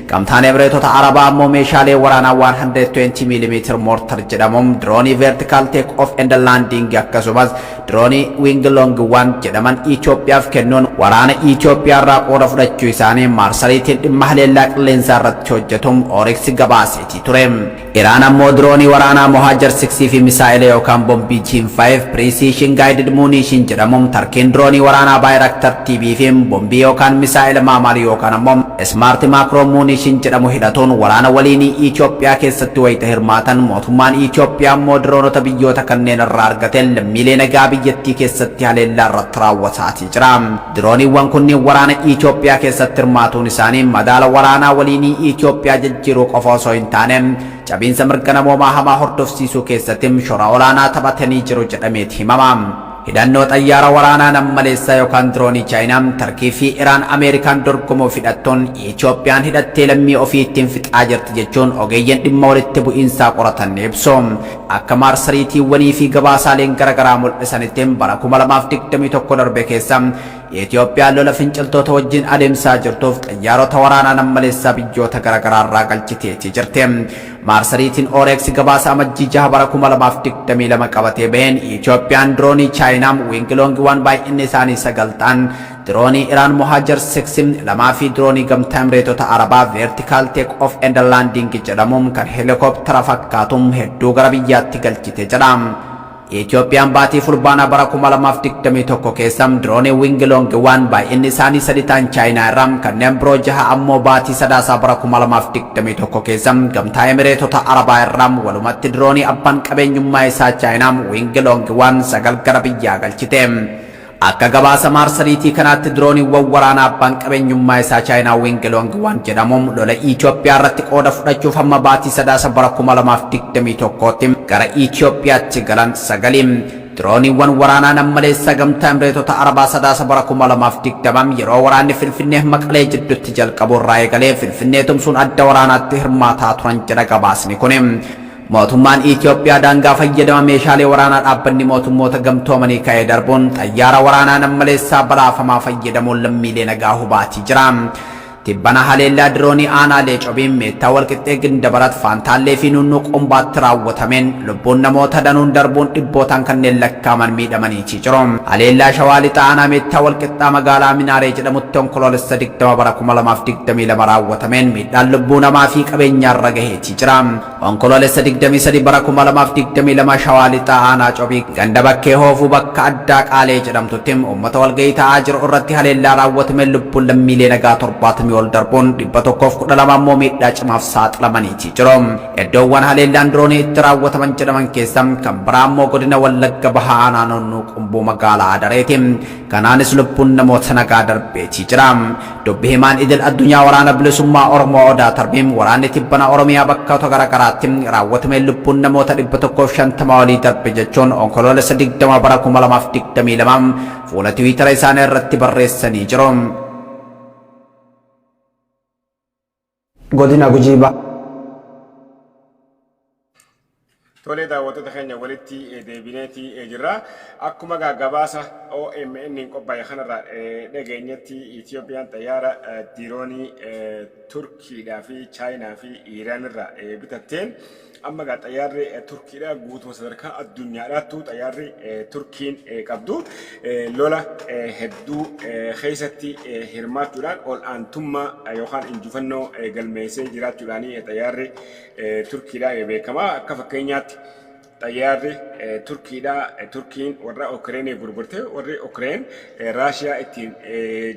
Gamtaan Emireetota Arabaa ammoo meeshaalee waraanaa 120 mm mortar jedhamu, diroonii Vertical Take Off and Landing akkasumas diroonii Wing Loong 1 jedhaman Itoophiyaaf kennuun waraana Itoophiyaa irraa qooda fudhachuu isaanii marsariitiin dhimma haleellaa qilleensaa irratti hojjetu Oryx gabaaseetii ture. Iraan ammoo diroonii waraanaa Mohajer 6 fi misaa'ila yookaan bombii G5 Precision Guided Munition jedhamu, Tarkiin diroonii waraanaa Bayraktar TB fi bombii yookaan misaa'ila MAM yookaan ammoo Smart Micro Munition jedhamu hidhatuun waraana waliinii Itoophiyaa keessatti wayita hirmaatan, mootummaan Itoophiyaa ammoo diroonota biyyoota kanneen irraa argateen lammiilee nagaa biyyattii keessatti haleellaa irratti raawwataatii jira. Dirooniiwwan kunneen waraana Itoophiyaa keessatti hirmaatuun isaanii madaala waraanaa waliinii Itoophiyaa jijjiiruu qofa osoo hin taane cabiinsa mirga namoomaa hamaa hordofsiisuu keessatti shoora olaanaa taphatanii jiru jedhameeti himama. Hidhannoo xayyaara waraanaa nammaleessaa yookaan diroonii Chaayinaa, Tarkii fi Iraan Ameerikaan dorgomuuf hidhattuun Itoophiyaan hidhattee lammii ofii ittiin fixaa jirti jechuun ogeeyyiin dhimma walitti bu'iinsaa qoratan ni ibsu. Akka maarsariitiiwwanii fi gabaasaaleen garaagaraa mul'isanitti, bara 2021 darbe keessa Itoophiyaan lola finciltoota wajjin adeemsaa jirtuuf xayyaarota waraanaa nammaleessaa biyyoota garaagaraa irraa galchiteetii jirti. Maarsariitiin Orex gabaasa Amajjii 6 bara 2022 qabatee baheen, Itoophiyaan diroonii Chaayinaa Wing Loong 1 baay'inni isaanii 9 ta'an, diroonii Iraan Mohajer 6 lamaa fi diroonii Gamtaa Emireetota Arabaa Vertical Take Off and Landing jedhamuun kan helikooптara fakkaatu hedduu gara biyyaatti galchite jedha. Itoophiyaan baatii Fulbaanaa bara 2021 keessa diroonii Wing Loong 1 baay'inni isaanii 3 ta'an Chaayinaa irraa, kanneen biroo 6 ammoo baatii Sadaasaa bara 2021 keessa Gamtaa Emireetota Arabaa irraa, walumatti diroonii abbaan qabeenyummaa isaa Chaayinaa Wing Loong 1 9 gara biyyaa galchite. Akka gabaasa maarsariitii kanaatti, dirooniiwwan waraanaa abbaan qabeenyummaa isaa Chaayinaa Wing Loong 1 jedhamuun lola Itoophiyaa irratti qooda fudhachuuf hamma baatii Sadaasa bara 2021tti gara Itoophiyaatti galan sagali. Dirooniiwwan waraanaa nammaleessa Gamtaa Emireetota Arabaa Sadaasa bara 2020 yeroo waraanni Finfinnee Maqalee jidduutti jalqabu irraa eegalee Finfinnee tumsuun adda waraanaatti hirmaataa turan jedha gabaasni kuni. Mootummaan Itoophiyaa daangaa fayyadama meeshaalee waraanaa Dhaabbanni Mootummoota Gamtoomanii ka'ee darbuun xayyaara waraanaa nammaleessaa balaafamaa fayyadamuun lammiilee nagaa hubaatii jira. Tibbana haleellaa diroonii aanaalee Cobiin, Meettaa Walqixxee, Gindabarat, Faantaallee fi Nunnuu Qumbaatti raawwatameen lubbuun namoota danuun darbuun dhibbootaan kanneen lakkaaman miidhamaniitii jiru. Haleellaa Shawaa Lixaa aanaa Meettaa Walqixxaa magaalaa Minaaree jedhamutti Onkoloolessa 20 bara 2022 raawwatameen miidhaan lubbuu namaa fi qabeenyaarra gaheetii jira. Onkoloolessa 23 bara 2022 Shawaa Lixaa aanaa Cobii ganda Bakkee Hoofuu bakka addaa Qaalee jedhamtutti uummata walgahii taa'aa jiru irratti haleellaa raawwatameen lubbuun lammiilee nagaa 70 ol darbuun 112 ammoo miidhaa cimaaf saaxilamaniitii jiru. Iddoowwan haleellaan diroonii itti raawwataman jedhaman keessa kan biraa ammoo godina Wallagga Bahaa aanaa Noonnuu Qumbuu magaalaa Adareeti. Kanaanis lubbuun namoota nagaa darbeetii jira. Dubbi himaan idil addunyaa Waraana Bilisummaa Oromoo Odaa Tarbiin, waraanni tibbana Oromiyaa bakkoota garaagaraatti raawwatameen lubbuun namoota 150 olii darbe jechuun Onkoloolessa 20 bara 2022 fuula Tiwiitara isaanii irratti barreessanii jiru. Godina Gujii Bahaa. Tolee, daawwattoota keenya, walitti deebineeti jirra. Akkuma gabaasa OMN hin qophaa'e kanarraa dhageenyetti, Itoophiyaan xayyaara diroonii Turkiidhaa fi Chaayinaa fi Iiraan irraa bitatteen, amma gaa xayyaarri Turkiidhaa guutuma sadarkaa addunyaadhaattu xayyaarri Turkiin qabdu lola hedduu keessatti hirmaachuudhaan ol aantummaa yookaan injifannoo galmeessee jiraachuudhaan xayyaarri Turkiidhaa beekama. Akka fakkeenyaatti xayyaarri Turkiidhaa Turkiin warra Ukreeniif gurgurte, warri Ukreen Raashiyaa ittiin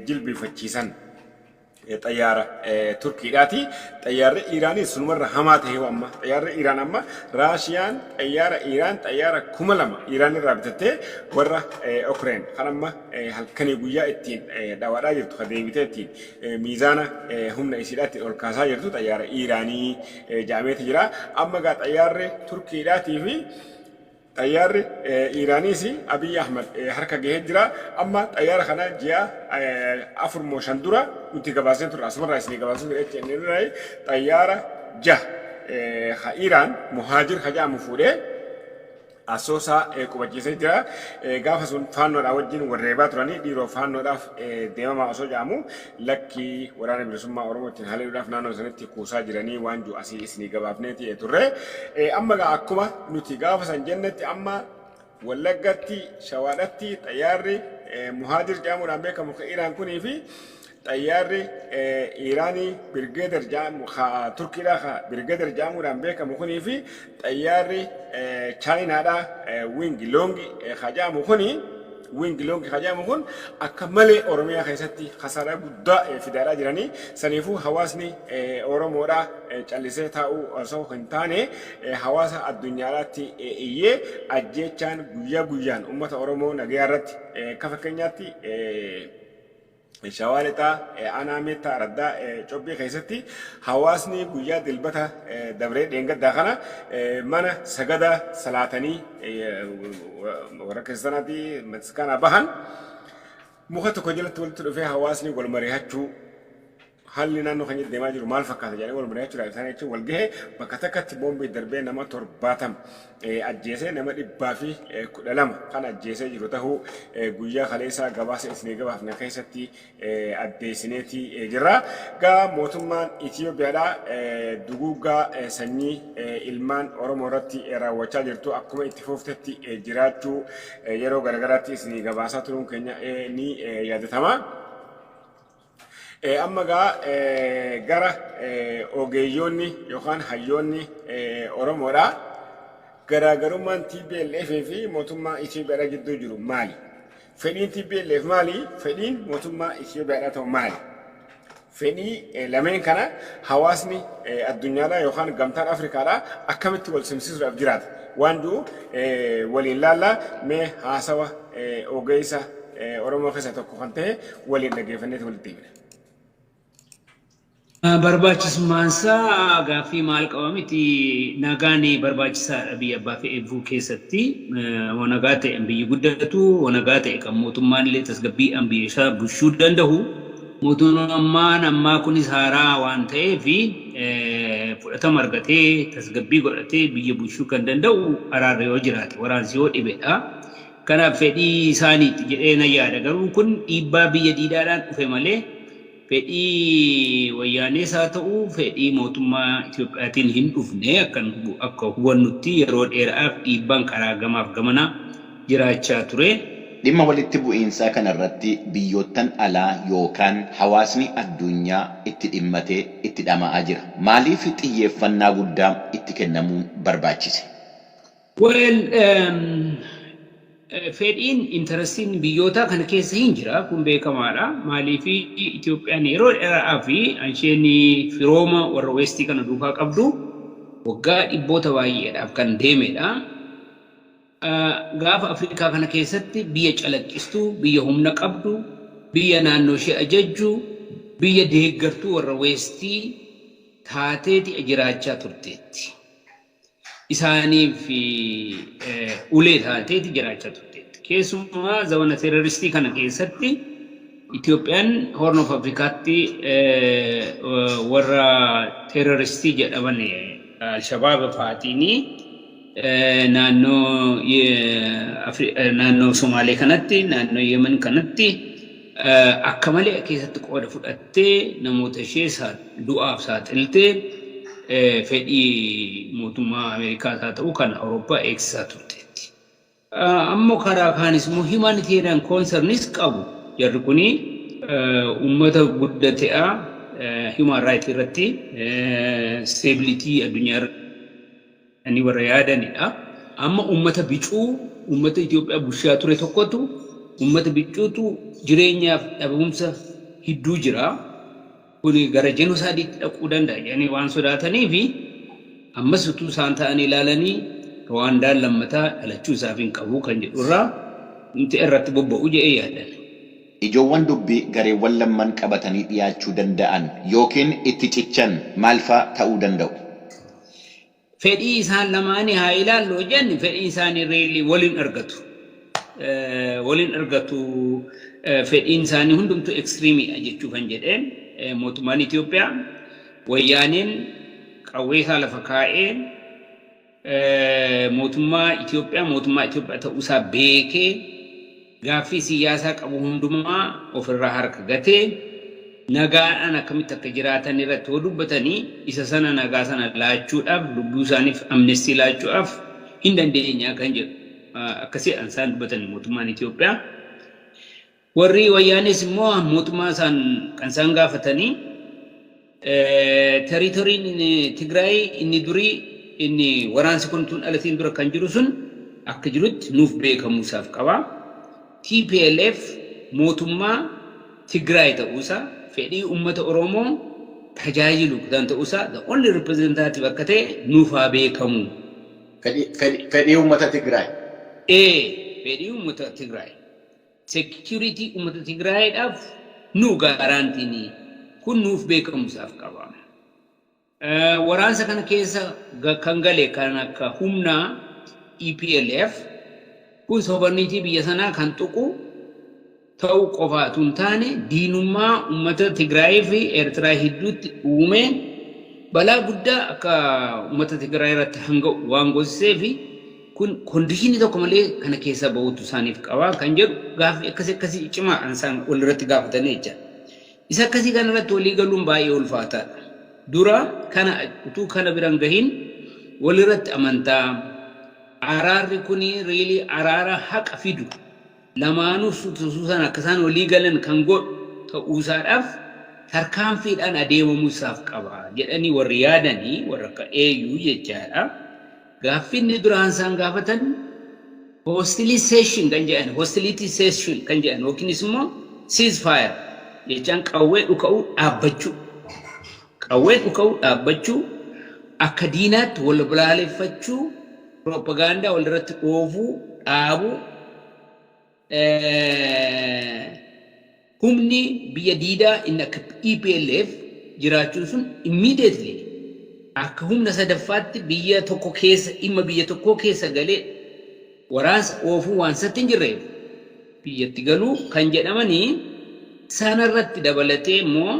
jilbifachiisan xayyaara Turkiidhaati. Xayyaarri Iiraanis sunumarra hamaa ta'e amma. Xayyaarri Iiraan amma Raashiyaan xayyaara Iiraan xayyaara 2000 Iiraan irraa bitattee warra Ukreen kan amma halkanii guyyaa ittiin dhawaadhaa jirtu, kan deebitee ittiin miizaana humna isiidhaa ittiin ol kaasaa jirtu xayyaara Iiraanii jedhameeti jira. Amma gaa xayyaarri Turkiidhaatii fi xayyaarri Iiraaniis Abiy Ahmad harka gahee jira. Amma xayyaara kana ji'a 4 moo 5 dura nuti gabaasnee turre. Asumarraa isinii gabaasnee turre jechuudha. Xayyaara 6 ha Iiraan Muhaajir ha jedhamu fuudhee Asoosaa qubachiisee jira. Gaafa sun Faannoodhaa wajjin warreebaa turanii, dhiiroo Faannoodhaaf deemamaa osoo jedhamu, lakkii, Waraana Bilisummaa Oromoo ittiin haleeluudhaaf naannoo sanitti kuusaa jiranii waan jiru asii isinii gabaafneeti turre. Amma gaa akkuma nuti gaafa san jennetti, amma Wallaggatti, Shawaadhatti xayyaarri Muhaajir jedhamuudhaan beekamu kan Iraan kunii fi xayyaarri Iraanii Birgeeder jedhamu, Turkiidhaa ka Birgeeder jedhamuudhaan beekamu kunii fi xayyaarri Chaayinaadhaa Wing Loong ka jedhamu kuni, Wing Loong ka jedhamu kun akka malee Oromiyaa keessatti kasaaraa guddaa fidaadhaa jiranii. Saniifuu hawaasni Oromoodhaa callisee taa'uu osoo hin taane, hawaasa addunyaadhaatti iyyee ajjeechaan guyyaa guyyaan uummata Oromoo nagayaa irratti akka fakkeenyaatti Shawaa Lixaa aanaa Meettaa Araddaa Cobbii keessatti hawaasni guyyaa Dilbata dabree dheengaddaa kana mana sagada salaatanii warra kiristaanaatti mataskaanaa bahan muka tokko jalatti walitti dhufee hawaasni wal mari'achuu, haalli naannoo keenyatti deemaa jiru maal fakkaata jedhanii wal mari'achuudhaaf isaan jechuun wal gahee bakka takkatti boombii darbee nama 70 ajjeesee nama 112 kan ajjeesee jiru tahuu guyyaa kaleessaa gabaasa isinii gabaafne keessatti addeessineeti jirra. Gaa mootummaan Itiyoophiyaadha duguuggaa sanyii ilmaan Oromoo irratti raawwachaa jirtu akkuma itti fuftetti jiraachuu yeroo garagaraatti isinii gabaasaa turuun keenya ni yaadatama. Amma gaa gara ogeeyyoonni yookaan hayyoonni Oromoodha. Garaagarummaan TPLF fi mootummaa Itoophiyaadha gidduu jiru maali? Fedhiin TPLF maali? Fedhiin mootummaa Itoophiyaadha ta'u maali? Fedhii lameen kana hawaasni addunyaadhaa yookaan gamtaan Afrikaadhaa akkamitti wal simsiisuudhaaf jiraata? Waan jiru waliin laallaa mee haasawa ogeessa Oromoo keessaa tokko kan ta'e waliin dhaggeeffanneeti walitti deebina. Barbaachisummaan isaa gaaffii maal qaba miti, nagaan barbaachisaadha biyya abbaa fe'eefuu keessatti. Waan nagaa ta'e biyyi guddatu, waan nagaa ta'e kan mootummaan illee tasgabbiidhaan biyya isaa bulchuu danda'u. Mootummaan ammaa kunis haaraa waan ta'eef fudhatama argatee tasgabbii godhatee biyya bulchuu kan danda'u araarri yoo jiraate, waraansi yoo dhibedha. Kanaaf fedhii isaaniiti jedhee nan yaada. Garuu kun dhiibbaa biyya diidaadhaan dhufe malee fedhii Wayyaanees haa ta'u fedhii mootummaa Itoophiyaatiin hin dhufne. Akka hubannutti yeroo dheeraaf dhiibbaan karaa gamaaf gamanaa jiraachaa ture. Dhimma walitti bu'iinsaa kanarratti biyyoottan alaa yookaan hawaasni addunyaa itti dhimmatee itti dhama'aa jira. Maaliif xiyyeeffannaa guddaa itti kennamuun barbaachise? Well, fedhiin, interestiin biyyoota kana keessa hin jira, kun beekamaadha. Maaliif Itoophiyaan yeroo dheeraa fi isheen firooma warra Westii kana duukaa qabdu waggaa dhibboota baay'eedhaaf kan deemedha. Gaafa Afrikaa kana keessatti biyya calaqqistuu, biyya humna qabdu, biyya naannoo ishee ajajju, biyya deeggartuu warra Westii taateeti jiraachaa turteetti. Isaaniif ulee taateeti jiraachaa turteetti. Keessumaa zamana terroristii kana keessatti Itoophiyaan Horn of Afrikaatti warra terroristii jedhaman Alshabaab fa'aatiin naannoo Somaalee kanatti, naannoo Yemen kanatti akka malee keessatti qooda fudhattee namoota ishee du'aaf saaxiltee fedhii mootummaa Ameerikaas haa ta'u kan Awurooppaa eegsisaa turteetti. Ammoo karaa kaanis immoo humanitarian concerns qabu. Jarri kuni uummata guddate'a, human right irratti, stability addunyaa irratti warra yaadanidha. Amma uummata bicuu, uummata Itoophiyaa bulchaa ture tokkotu, uummata bicuutu jireenyaaf dhabumsa hedduu jira. Kuni gara genocideitti dhaquu danda'a jedhanii waan sodaataniifi ammas utuu isaan ta'anii ilaalanii Ruwaandaan lammataa dhalachuu isaaf hin qabu kan jedhurraa nuti irratti bobba'u jedhee yaadan. Ijoowwan dubbii gareewwan lamman qabatanii dhiyaachuu danda'an yookiin itti cichan maal faa ta'uu danda'u? Fedhii isaan lamaanii haa ilaallu jenni, fedhii isaanii really waliin argatu. Waliin argatu, fedhiin isaanii hundumtuu extremeiidha jechuu kan jedheen. Mootummaan Itoophiyaa, Wayyaaneen qawwee isaa lafa kaa'ee mootummaa Itoophiyaa ta'uusaa beekee gaaffii siyaasaa qabu hundumaa ofirraa harka gatee nagaadhaan akkamitti akka jiraatan irratti yoo dubbatanii isa sana nagaa sana laachuudhaaf, lubbuu isaaniif amnesty laachuudhaaf hin dandeenya kan jedhu akkasii isaan dubbatan mootummaan Itoophiyaa. Warri Wayyaanis immoo mootummaa isaan kan isaan gaafatanii territoryn Tigraay inni durii, inni waraansi kun tun dhalatiin dura kan jiru sun akka jirutti nuuf beekamuu isaaf qaba. TPLF mootummaa Tigraay ta'uusaa, fedhii uummata Oromoo tajaajilu kan ta'uusaa, the only representative akka ta'e nuuf haa beekamu. Fedhii uummata Tigraay. Ee, fedhii uummata Tigraay. Security uummata Tigraayiidhaaf Nu guarantee n kun nuuf beekamuusaaf qaba. Waraansa kana keessa kan gale kan akka humna EPLF kun sovereignty biyya sanaa kan tuqu ta'uu qofaatu hin taane, diinummaa uummata Tigraayii fi Eertiraa gidduutti uume balaa guddaa akka uummata Tigraay irratti hanga waan goosisee fi kun condition tokko malee kana keessa bahuutu isaaniif qaba kan jedhu gaaffii akkasii akkasii cimaa isaan walirratti gaafatanii jecha. Isa akkasii kanarratti walii galuun baay'ee ulfaataadha. Dura kana utuu kana biran gahin walirratti amantaa, araarri kuni really araara haqa fidu, lamaanuu suutaan akka isaan walii galan kan godhu ta'uusaadhaaf tarkaanfiidhaan adeemamuu isaaf qaba jedhanii warri yaadanii warra akka AU jechaadha. Gaaffinni duraan isaan gaafatan hostility cessation kan jedhan, hostility cessation kan jedhan yookiinis immoo ceasefire jechaan qawwee dhuka'uu dhaabbachuu. Qawwee dhuka'uu dhaabbachuu, akka diinaatti wal balaaleffachuu, propagaandaa walirratti oofuu dhaabuu, humni biyya diidaa inni akka EPLF jiraachuun sun immediately akka humna sadaffaatti biyya tokko keessa, dhimma biyya tokkoo keessa galee waraansa oofuu waan satti hin jirreef biyyatti galuu kan jedhamanii sanarratti dabalatee immoo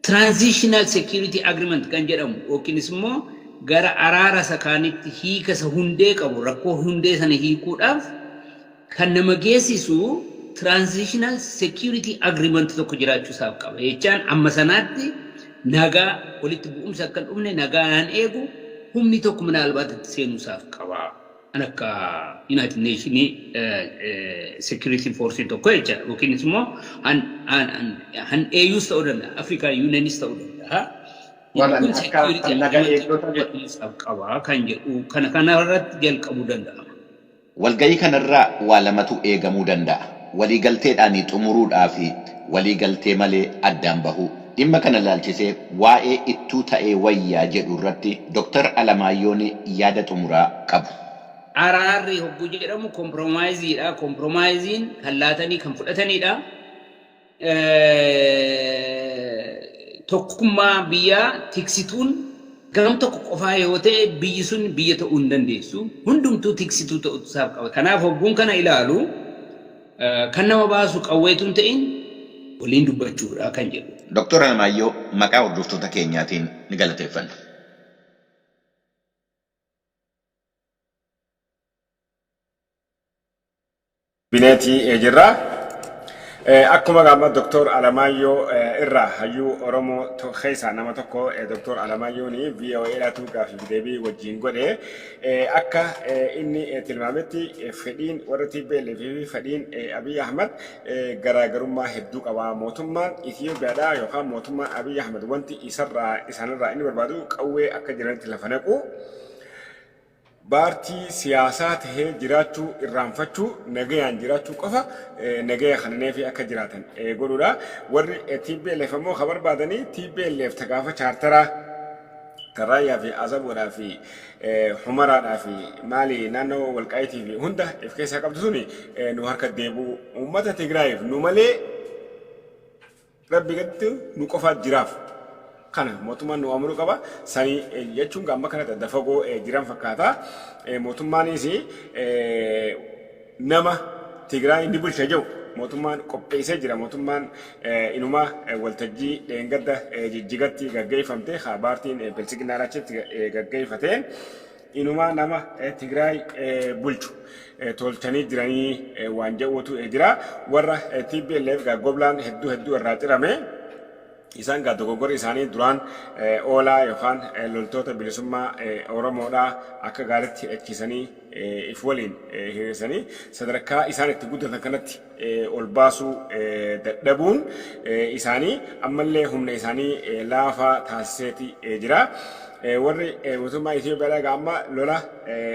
transitional security agreement kan jedhamu yookiinis immoo gara araara isa kaanitti hiika isa hundee qabu, rakkoo hundee sana hiikuudhaaf kan nama geessisu transitional security agreement tokko jiraachuu isaaf qaba. Jechaan amma sanaatti nagaa walitti bu'umsa akka hin dhufne nagaan eegu humni tokko minaalbaat itti seenuu isaaf qaba. Kan akka United Nations Security Force tokko jecha yookiinis immoo han AUs ta'uu danda'a, African Unionis ta'uu danda'a. Kun security nagaa eegdota jedhamu qaba kan jedhu kana kanarratti jalqabuu danda'a. Walga'ii kanarraa waa lamatu eegamuu danda'a. Waliigalteedhaan xumuruudhaa fi waliigaltee malee addaan bahuu. Dhimma kana ilaalchisee waa'ee ittuu ta'ee wayyaa jedhu irratti Dr. Alamaayyoon yaada xumuraa qabu. Araarri hogguu jedhamu compromise iidha. Compromise iin kan laatanii kan fudhatanidha. Tokkummaa biyyaa tiksituun gam tokko qofaa yoo ta'e biyyi sun biyya ta'uu hin dandeessu. Hundumtuu tiksituu ta'uu isaaf qaba. Kanaaf hogguun kana ilaalu kan nama baasu qawweetu hin ta'in waliin dubbachuudha kan jedhu. Dr. Alamaayyoo, maqaa hordoftoota keenyaatiin ni galateeffanna. Bineetii jirra. Akkuma gaama Dr. Alamaayyoo irraa, hayyuu Oromoo keessaa nama tokko Dr. Alamaayyoon VOA-dhaatu gaaffiif deebii wajjin godhe, akka inni tilmaametti fedhiin warra TPLF fi fedhiin Abiy Ahmad garaagarummaa hedduu qaba. Mootummaan Itoophiyaadhaa yookaan mootummaan Abiy Ahmad wanti isarraa isaanirraa inni barbaadu qawwee akka jiranitti lafa naqu, paartii siyaasaa tahee jiraachuu irraanfachuu, nagayaan jiraachuu qofa nagaya kananee fi akka jiraatan godhuudha. Warri TPLF ammoo kan barbaadanii TPLF tagaafa chaartaraa Tarraayyaa fi Azaboodhaa fi Humaraadhaa fi maali naannoo Walqaayitii fi hunda if keessaa qabdu suni nu harka deebi'u, uummata Tigraayiif nu malee Rabbi gaditti nu qofaa jiraaf. Kana mootummaan nu amanuu qaba. Sanii jechuun amma kanatti adda fagoo jiran fakkaata. Mootummaanis nama Tigraay ni bulcha jedhu mootummaan qopheessee jira. Mootummaan inuma waltajjii dheengadda Jijjigatti gaggeeffamte haa paartiin Biltsiginnaa achitti gaggeeffate. Inuma nama Tigraay bulchu tolchanii jiranii waan jedhuutu jira. Warra TPLF goblaan hedduu hedduu irraa cirame. Isaan gaa dogoggorri isaanii duraan oolaa yookaan loltoota bilisummaa Oromoodhaa akka gaariitti hidhachiisanii if waliin hiriirsanii sadarkaa isaan itti guddatan kanatti ol baasuu dadhabuun isaanii ammallee humna isaanii laafaa taasiseeti jira. Warri mootummaa Itoophiyaadhaa egaa amma lola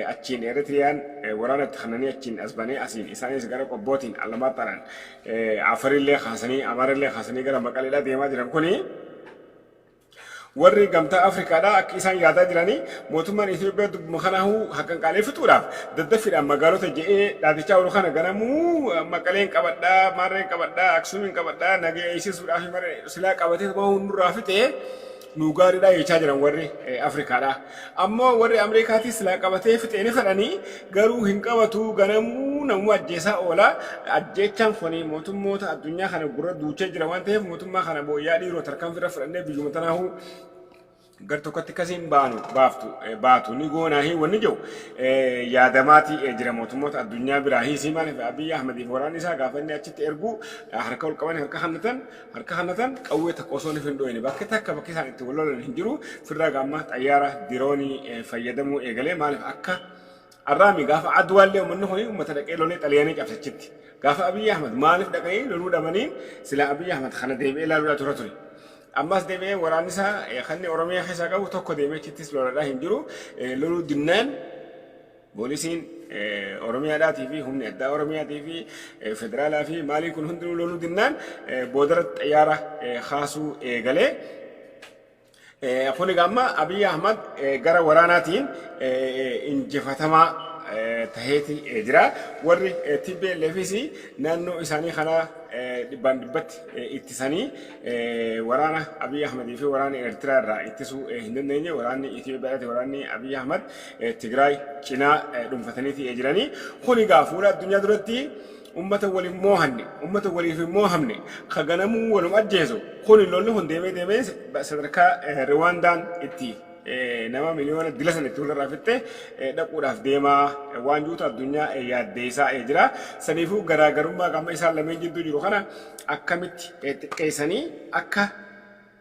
achiin Eritiriyaan waraana itti kennanii achiin as banee asiin isaanis gara Qobbootiin Alamaxxaadhaan Afarillee kaasanii Amaarillee kaasanii gara Maqaleedhaa deemaa jiran kuni Warri Gamtaa Afrikaadhaa akka isaan yaadaa jiranii mootummaan Itoophiyaa dubbuma kanaahuu haqanqaalee fixuudhaaf daddaffiidhaan magaalota je'ee dhaadichaa oolu kana ganamuu Maqaleen qabadhaa, Maarreen qabadhaa, Aksuumiin qabadhaa, nagaya eegsisuudhaaf silaa qabatee nurraa fixee nuu gaariidhaa jechaa jiran warri Afrikaadhaa. Ammoo warri Ameerikaatis silaa qabatee fixee ni fedhanii, garuu hin qabatu, ganamuu namuu ajjeesaa oola. Ajjeechaan kuni mootummoota addunyaa kana gurra duuchee jira waan ta'eef, mootummaa kana booyyaa dhiiroo tarkaanfii irra fudhannee biyyuma tanaahuu gar tokkotti akkasiin baanu baaftu baatu ni goonaahi wanni jiru yaadamaati jira mootummoota addunyaa biraa hiisii. Maaliif Abiyyi Ahmediif waraanni isaa gaafa inni achitti ergu harka ol qabanii harka hannatan, qawwee takka osoo hin dho'ine bakki takka bakki isaan itti wal lolan hin jiru. Firraa gaamma xayyaara diroonii fayyadamuu eegalee. Maaliif akka arraami gaafa Adwaallee uummanni kun uummata dhaqee lolee Xaliyaanii cabsachitti gaafa Abiyyi Ahmed maaliif dhaqanii loluu dhabaniin sila Abiyyi Ahmed kana deebi'ee ilaaluudhaa tura ture. Ammas deebi'ee waraanni isaa kan Oromiyaa keessaa qabu tokko deemee achittis loladhaa hin jiru. Loluu dinnaan poolisiin Oromiyaadhaatii fi humni addaa Oromiyaatii fi federaalaa fi maalii kun hundinuu loluu dinnaan boodarratti xayyaara kaasuu eegalee. Kun egaa amma Abiyyi Ahmad gara waraanaatiin injifatamaa taheeti jira. Warri TPLFis naannoo isaanii kana dhibbaan dhibbatti ittisanii waraana Abiyyi Ahmadii fi waraana Eertiraa irraa ittisuu hin dandeenye. Waraanni Itoophiyaati, waraanni Abiyyi Ahmad Tigraay cinaa dhuunfataniiti jiranii. Kun egaa fuula addunyaa duratti ummata waliin moohanne, ummata waliif hin moohamne, ka ganamuu walum ajjeesu kun, lolli kun deemee deemee sadarkaa Riwaandaan itti nama miliyoona dila sana itti walirraa fixxe dhaquudhaaf deemaa waan jirutu addunyaa yaaddeessaa jira. Saniifuu garaagarummaa qaama isaan lameen jidduu jiru kana akkamitti xiqqeessanii akka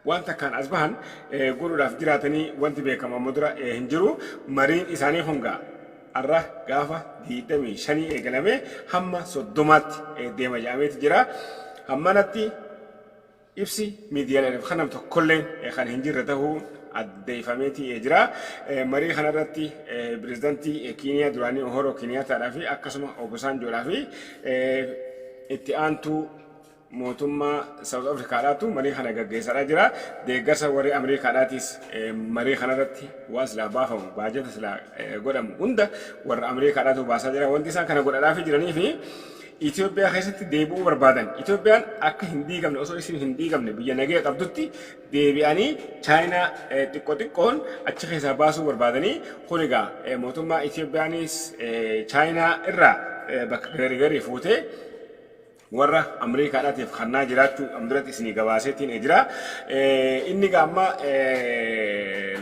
waan takkaan as bahan godhuudhaaf jiraatanii wanti beekamu amma dura hin jiru. Mariin isaanii hungaa har'a gaafa 25 eegalamee hamma 30tti deema jedhameeti jira. Hammanatti ibsi miidiyaaleef kan nam tokkolleen kan hin jirre ta'uu addeeffameeti jira. Marii kanarratti pirezidaantii Kiiniyaa duraanii Uhuru Keeniyaataadhaa fi akkasuma Obasanjoodhaa fi itti aantuu mootummaa South Africaadhaatu marii kana gaggeessaa jira. Deeggarsa warri Ameerikaadhaatis marii kanarratti waan silaa baafamu, baajata silaa godhamu hunda warra Ameerikaadhaatu baasaa jira. Wanti isaan kana godhadhaaf jiranii fi Itoophiyaa keessatti deebi'uu barbaadan. Itoophiyaan akka hin diigamne, osoo isin hin diigamne biyya nagaya qabdutti deebi'anii Chaayinaa xiqqoo xiqqoon achi keessaa baasuu barbaadanii. Kun egaa mootummaa Itoophiyaanis Chaayinaa irraa bakka garii garii fuutee warra Ameerikaadhaatiif kannaa jiraachuu amduratti isinii gabaaseetiin jira. Inni egaa amma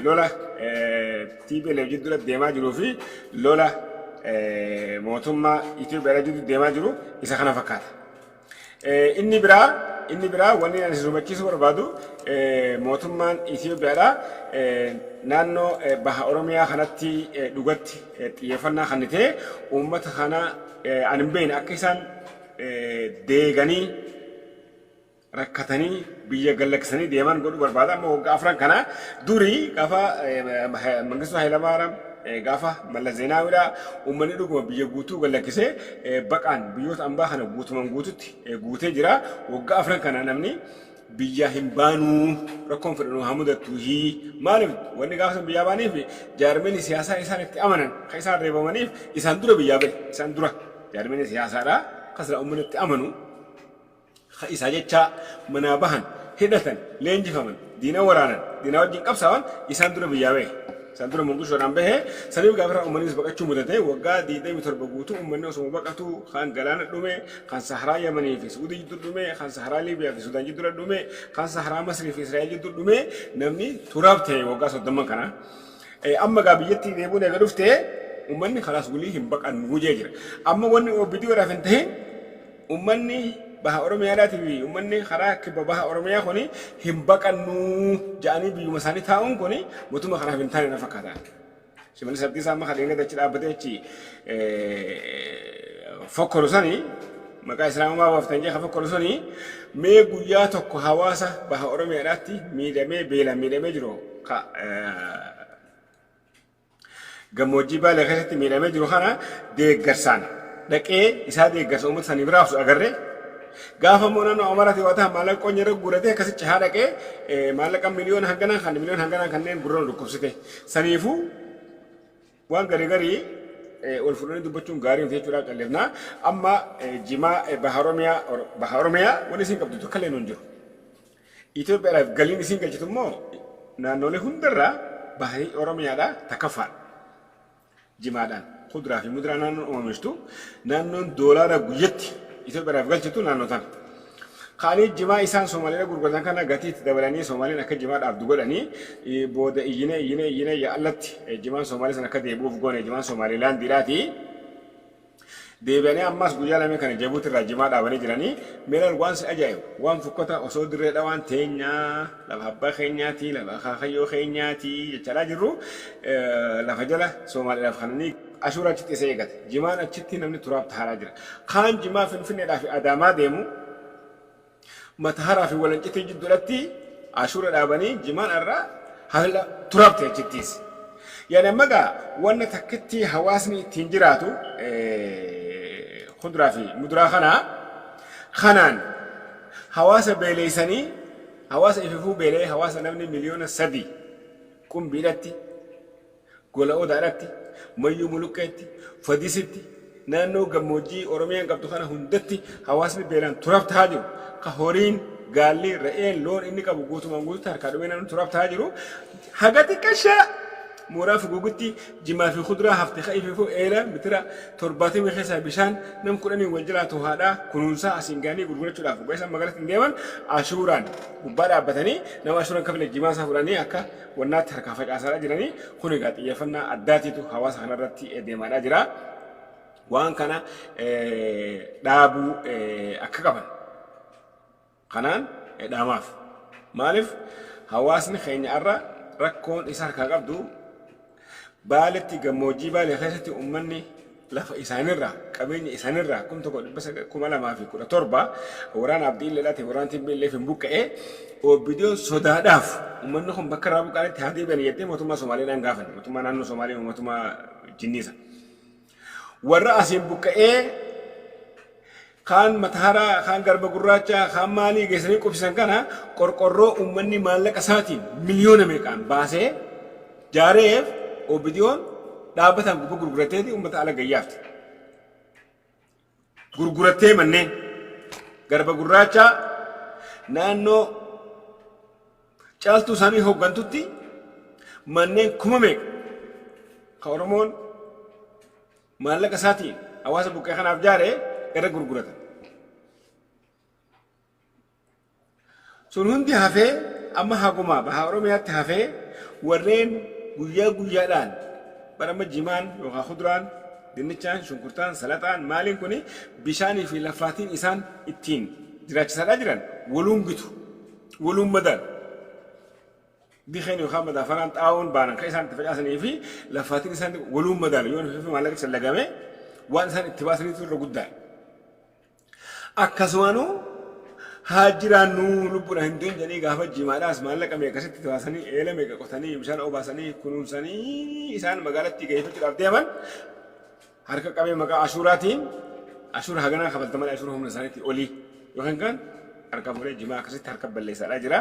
lola TPLF jidduutti deemaa jiruu fi lola mootummaa Itoophiyaa jidduu deemaa jiru isa kana fakkaata. Inni biraa wanni ani hubachiisuu barbaadu, mootummaan Itoophiyaadha naannoo baha Oromiyaa kanatti dhugatti xiyyeeffannaa kennitee uummata kana ani hin beekne akka isaan deeganii rakkatanii biyya gallaksanii deeman godhuu barbaada. Amma waggaa 4 kana durii gaafa Mangistuu Hayilamaariyaam, gaafa Mallas Zeenaawidha, uummanni dhuguma biyya guutuu gallakkisee baqaan biyyoota ambaa kana guutuman guututti guutee jira. Waggaa 4 kana namni biyya hin baanuu, rakkoon fedhanuu haa mudattu hii. Maaliif wanni gaafa san biyyaa baaniif jaarmeen siyaasaa isaan itti amanan kan isaan reebamaniif isaan dura biyyaa bahe. Isaan dura jaarmeen siyaasaadha kan silaa uummanni itti amanu isaa jecha manaa bahan, hidhatan, leenjifaman, diina waraanan, diina wajjin qabsaawan isaan dura biyyaa bahe. Isaan dura Moqdishoodhaan bahe. Saniif gaafa irraa uummannis baqachuu mudate. Waggaa 27 guutuu uummanni osoo baqatu, kan galaana dhume, kan Saharaa Yamanii fi Suudii jidduu dhume, kan Saharaa Liibiyaa fi Sudaan jidduu dhume, kan Saharaa Masrii fi Israa'el jidduu dhume, namni turaaf ta'e waggaa 30 kana. Amma gaa biyyatti deebi'uun eega dhufte uummanni kalaas walii hin baqannu jee jira. Amma wanni OPDOdhaaf hin tahin, uummanni baha Oromiyaadhaatii fi uummanni karaa kibba baha Oromiyaa kuni hin baqannuu jedhanii biyyuma isaanii taa'uun kuni mootummaa kanaaf hin taane na fakkaata. Shimallis Abdiisaa amma kan eegate achi dhaabbatee achi fokkoru sani, maqaa Islaamummaa baaftan jee kan fokkoru suni, mee guyyaa tokko hawaasa baha Oromiyaadhaatti miidhamee, beelaan miidhamee jiru, ka gammoojjii Baalee keessatti miidhamee jiru kana deeggarsaan dhaqee isaa deeggarsa uummata sanii biraaf agarree. Gaafa immoo naannoo Amaaraati waa ta'a maallaqa qonya irra guuratee akkasitti haa dhaqee maallaqa miliyoona hanganaa kan miliyoona hanganaa kanneen gurra nu dhukkubsite. Saniifuu waan garii garii ol fudhanii dubbachuun gaarii miti jechuudhaaf callifna. Amma jimaa baha Oromiyaa baha Oromiyaa wanni isin qabdu tokko illee nu hin jiru. Itoophiyaadhaaf galiin isin galchitu immoo naannolee hundarraa bahii Oromiyaadhaa takkaffaadha. Jimaadhaan kuduraa fi muduraa naannoon oomishtu naannoon doolaara guyyatti Itoophiyaadhaaf galchitu naannoo tana. Kaanii jimaa isaan Somaaliidha gurguratan kana gatii itti dabalanii Somaaliin akka jimaa dhaabdu godhanii booda iyyinee iyyinee iyyinee yaa allatti jimaan Somaalii sana akka deebi'uuf goone jimaan Somaalilaandiidhaati. Deebi'anii ammas guyyaa lameen kana Jabuuti irraa jimaa dhaabanii jiranii meelal waan si ajaa'ibu waan fukkataa osoo dirree dhawaan teenyaa lafa abbaa keenyaati lafa akaakayyoo keenyaati jechaadhaa jirru lafa jala Somaaliidhaaf kananii ashuura achitti isa eegate jimaan achitti namni turaaf tahaadhaa jira. Kaan jimaa Finfinneedhaa fi Adaamaa deemu Mataharaa fi Walancitii jidduudhatti ashuura dhaabanii jimaan irraa haala turaaf ta'e achittiis. Yaani amma egaa wanna takkitti hawaasni ittiin jiraatu kuduraa fi muduraa kana kanaan hawaasa beeleessanii hawaasa ififuu beelee hawaasa namni 3 miliyoona Qumbiidhatti, Gola Odaadhatti, Mayyuu Muluqqeetti, Fadisitti, naannoo gammoojjii Oromiyaan qabdu kana hundatti hawaasni beelaan turaaf tahaa jiru. Ka horiin, gaalli, re'een, loon inni qabu guutumaan guututti harkaa dhumee namni turaaf tahaa jiru. Haga xiqqashaa mooraa fugugutti jimaa fi kuduraa hafte ka ififuu eela mitira 70 keessaa bishaan nam 10n wal jalaa tohaadhaa kunuunsaa asiin gahanii gurgurachuudhaaf hoggaa isaan magaalatti hin deeman ashuuraan gubbaa dhaabbatanii nama ashuuraan kafale jimaa isaa fudhanii akka wannaatti harkaa facaasaadhaa jiranii. Kun egaa xiyyeeffannaa addaatiitu hawaasa kanarratti deemaadhaa jira. Waan kana dhaabuu akka qaban kanaan dhaamaaf. Maaliif hawaasni keenya irra rakkoon isa harkaa qabdu Baaletti gammoojjii Baalee keessatti uummanni lafa isaanirraa qabeenya isaanirraa 2017 waraana Abdii Illeedhaati waraana TPLF hin buqqa'e OPDOn sodaadhaaf uummanni kun bakka irraa buqqa'anitti haa deebi'an jettee mootummaa Somaaleedhaan gaafanne mootummaa naannoo Somaalee mootummaa jinniisa. Warra asiin buqqa'ee kaan Mataharaa, kaan Garba Gurraacha, kaan maalii geessanii qubsisan kana qorqorroo uummanni maallaqa isaatiin miliyoona meeqaan baasee jaareef OPDOn dhaabbataan gubbaa gurguratteeti uummata ala gayyaafte. Gurgurattee manneen Garba Gurraacha naannoo caaltuu isaanii hooggantutti manneen kuma meeqa ka Oromoon maallaqa isaatiin hawaasa buqqee kanaaf jaare irra gurguratan. Sun hundi hafee amma haguma baha Oromiyaatti hafee warreen guyyaa guyyaadhaan barama jimaan yookaan kuduraan dinnichaan shunkurtaan salaxaan maaliin kuni bishaanii fi lafaatiin isaan ittiin jiraachisaadhaa jiran waluun gitu waluun madaalu. Dikeen yookaan madaafaraan xaa'oon baanan kan isaan itti facaasanii fi lafaatiin isaan waluun madaalu yoo fi maallaqa shallagame waan isaan itti baasaniitu irra guddaadha. Akkasumanuu haa jiraannu lubbuudhaan hin du'in jedhanii gaafa jimaadhaas maallaqa meeqa asitti itti baasanii eela meeqa qotanii bishaan obaasanii kunuunsanii isaan magaalatti geeffachuudhaaf deeman harka qabee maqaa ashuuraatiin ashuura haganaa kafalta malee ashuura humna isaaniitii olii yookiin kan harka fuudhee jimaa akkasitti harka balleessaadhaa jira.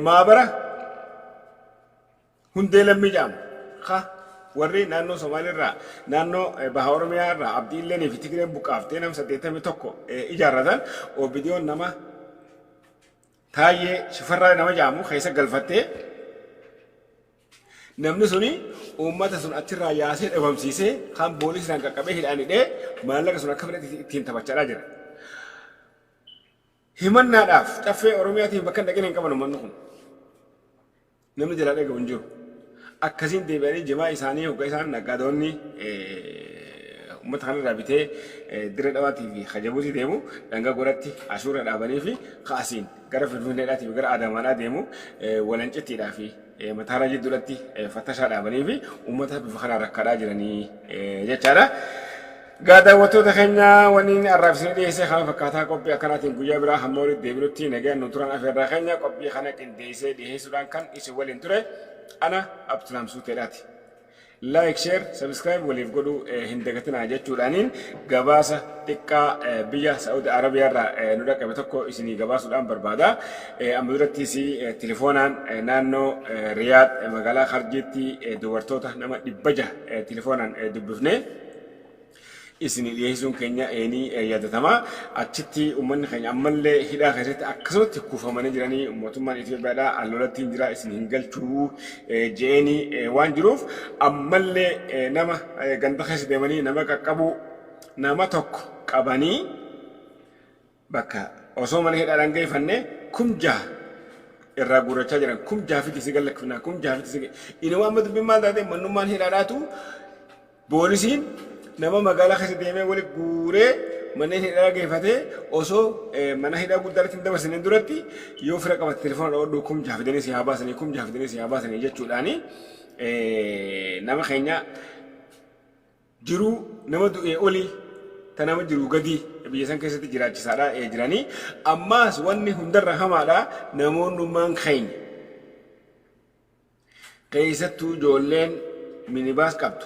Maabara hundee lammii jedhamu ka warri naannoo Somaaliirraa naannoo baha Oromiyaa irraa Abdii Illeenii fi Tigreen buqqaaftee nama 81 ijaarratan OPDOn nama Taayyee Shifarraa nama jedhamu keessa galfattee namni suni uummata sun achirraa yaasee dhabamsiisee kan poolisiidhaan qaqqabee hidhaan hidhee maallaqa sun akka fedhetti ittiin taphachaadhaa jira. Himannaadhaaf caffee Oromiyaatiin bakka hin dhaqin hin qaban uummanni kun. Namni jalaa dhagahu hin jiru. Akkasiin deebi'anii jimaa isaanii hoggaa isaan naggaadonni uummata kanarraa bitee Dirree Dhawaatii fi Hajabuutii deemu dhangaa godhatti ashuura dhaabanii fi kaasiin gara Finfinneedhaatii fi gara Adaamaadhaa deemu Walancittiidhaa fi Mataaraa jidduudhatti fattashaa dhaabanii fi uummata bifa kanaan rakkaadhaa jiranii jechaadha. Gaa daawwattoota keenya wanni har'aaf isin dhiyeesse kana fakkaataa qophii akkanaatiin guyyaa biraa hamma walitti deebinutti nagaan nu turan afeerraa keenya qophii kana qindeessee dhiyeessuudhaan kan isin waliin ture ana Absalaam Suuteedhaati. Like, share, subscribe waliif godhuu hin dagatinaa jechuudhaaniin gabaasa xiqqaa biyya Saa'udi Arabiyaarraa nu dhaqqabe tokko isinii gabaasuudhaan barbaada. Amma durattis telefoonaan naannoo Riyaad magaalaa Kharjiitti dubartoota nama 600 telefoonaan dubbifne isinii dhiyeessuun keenya ni yaadatama. Achitti uummanni keenya ammallee hidhaa keessatti akkasumatti kuufamanii jiranii, mootummaan Itoophiyaadhaa lolatti hin jira, isin hin galchuu je'eenii waan jiruuf, ammallee nama ganda keessa deemanii nama qaqqabuu, nama tokko qabanii bakka osoo mana hidhaadhaan geeffanne 6,000 irraa guurrachaa jiran. 6,000 fiti si gallakkifnaa, 6,000 fiti si. Inuma amma dubbiin maal taate? Mannummaan hidhaadhaatu poolisiin nama magaalaa keessa deemee wali guuree manneen hidhaa geeffatee, osoo mana hidhaa guddaatti hin dabarsineen duratti yoo fira qabate telefoona dhawwadhu, 6,000 fidanii si haa baasanii, 6,000 fidanii si haa baasanii jechuudhaani nama keenya jiruu nama du'ee olii ta nama jiruu gadii biyya san keessatti jiraachisaadha jiranii. Ammaas wanni hundarra hamaadha, namoonnummaan keenya, keessattuu ijoolleen minibaas qabdu,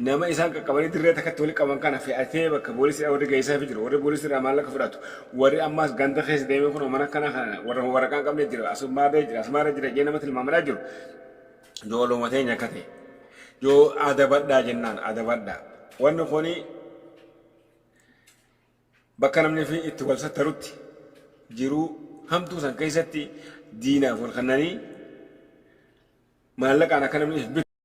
nama isaan qaqqabanii dirree takkatti wali qaban kana fe'atee bakka poolisii warri geessaa fi jiru, warri poolisii irraa maallaqa fudhatu, warri ammaas ganda keessa deemee kun mana akkana kana warra waraqaa hin qabne jira, asumaarree jira, asumaarree jira jee nama tilmaamadhaa jiru ijoolluma teenya akka ta'e yoo adabadhaa jennaan adabadhaa. Wanni kuni bakka namni fi itti wal sattarutti jiruu hamtuu san keessatti diinaaf wal kannanii maallaqaan akka namni if bitu.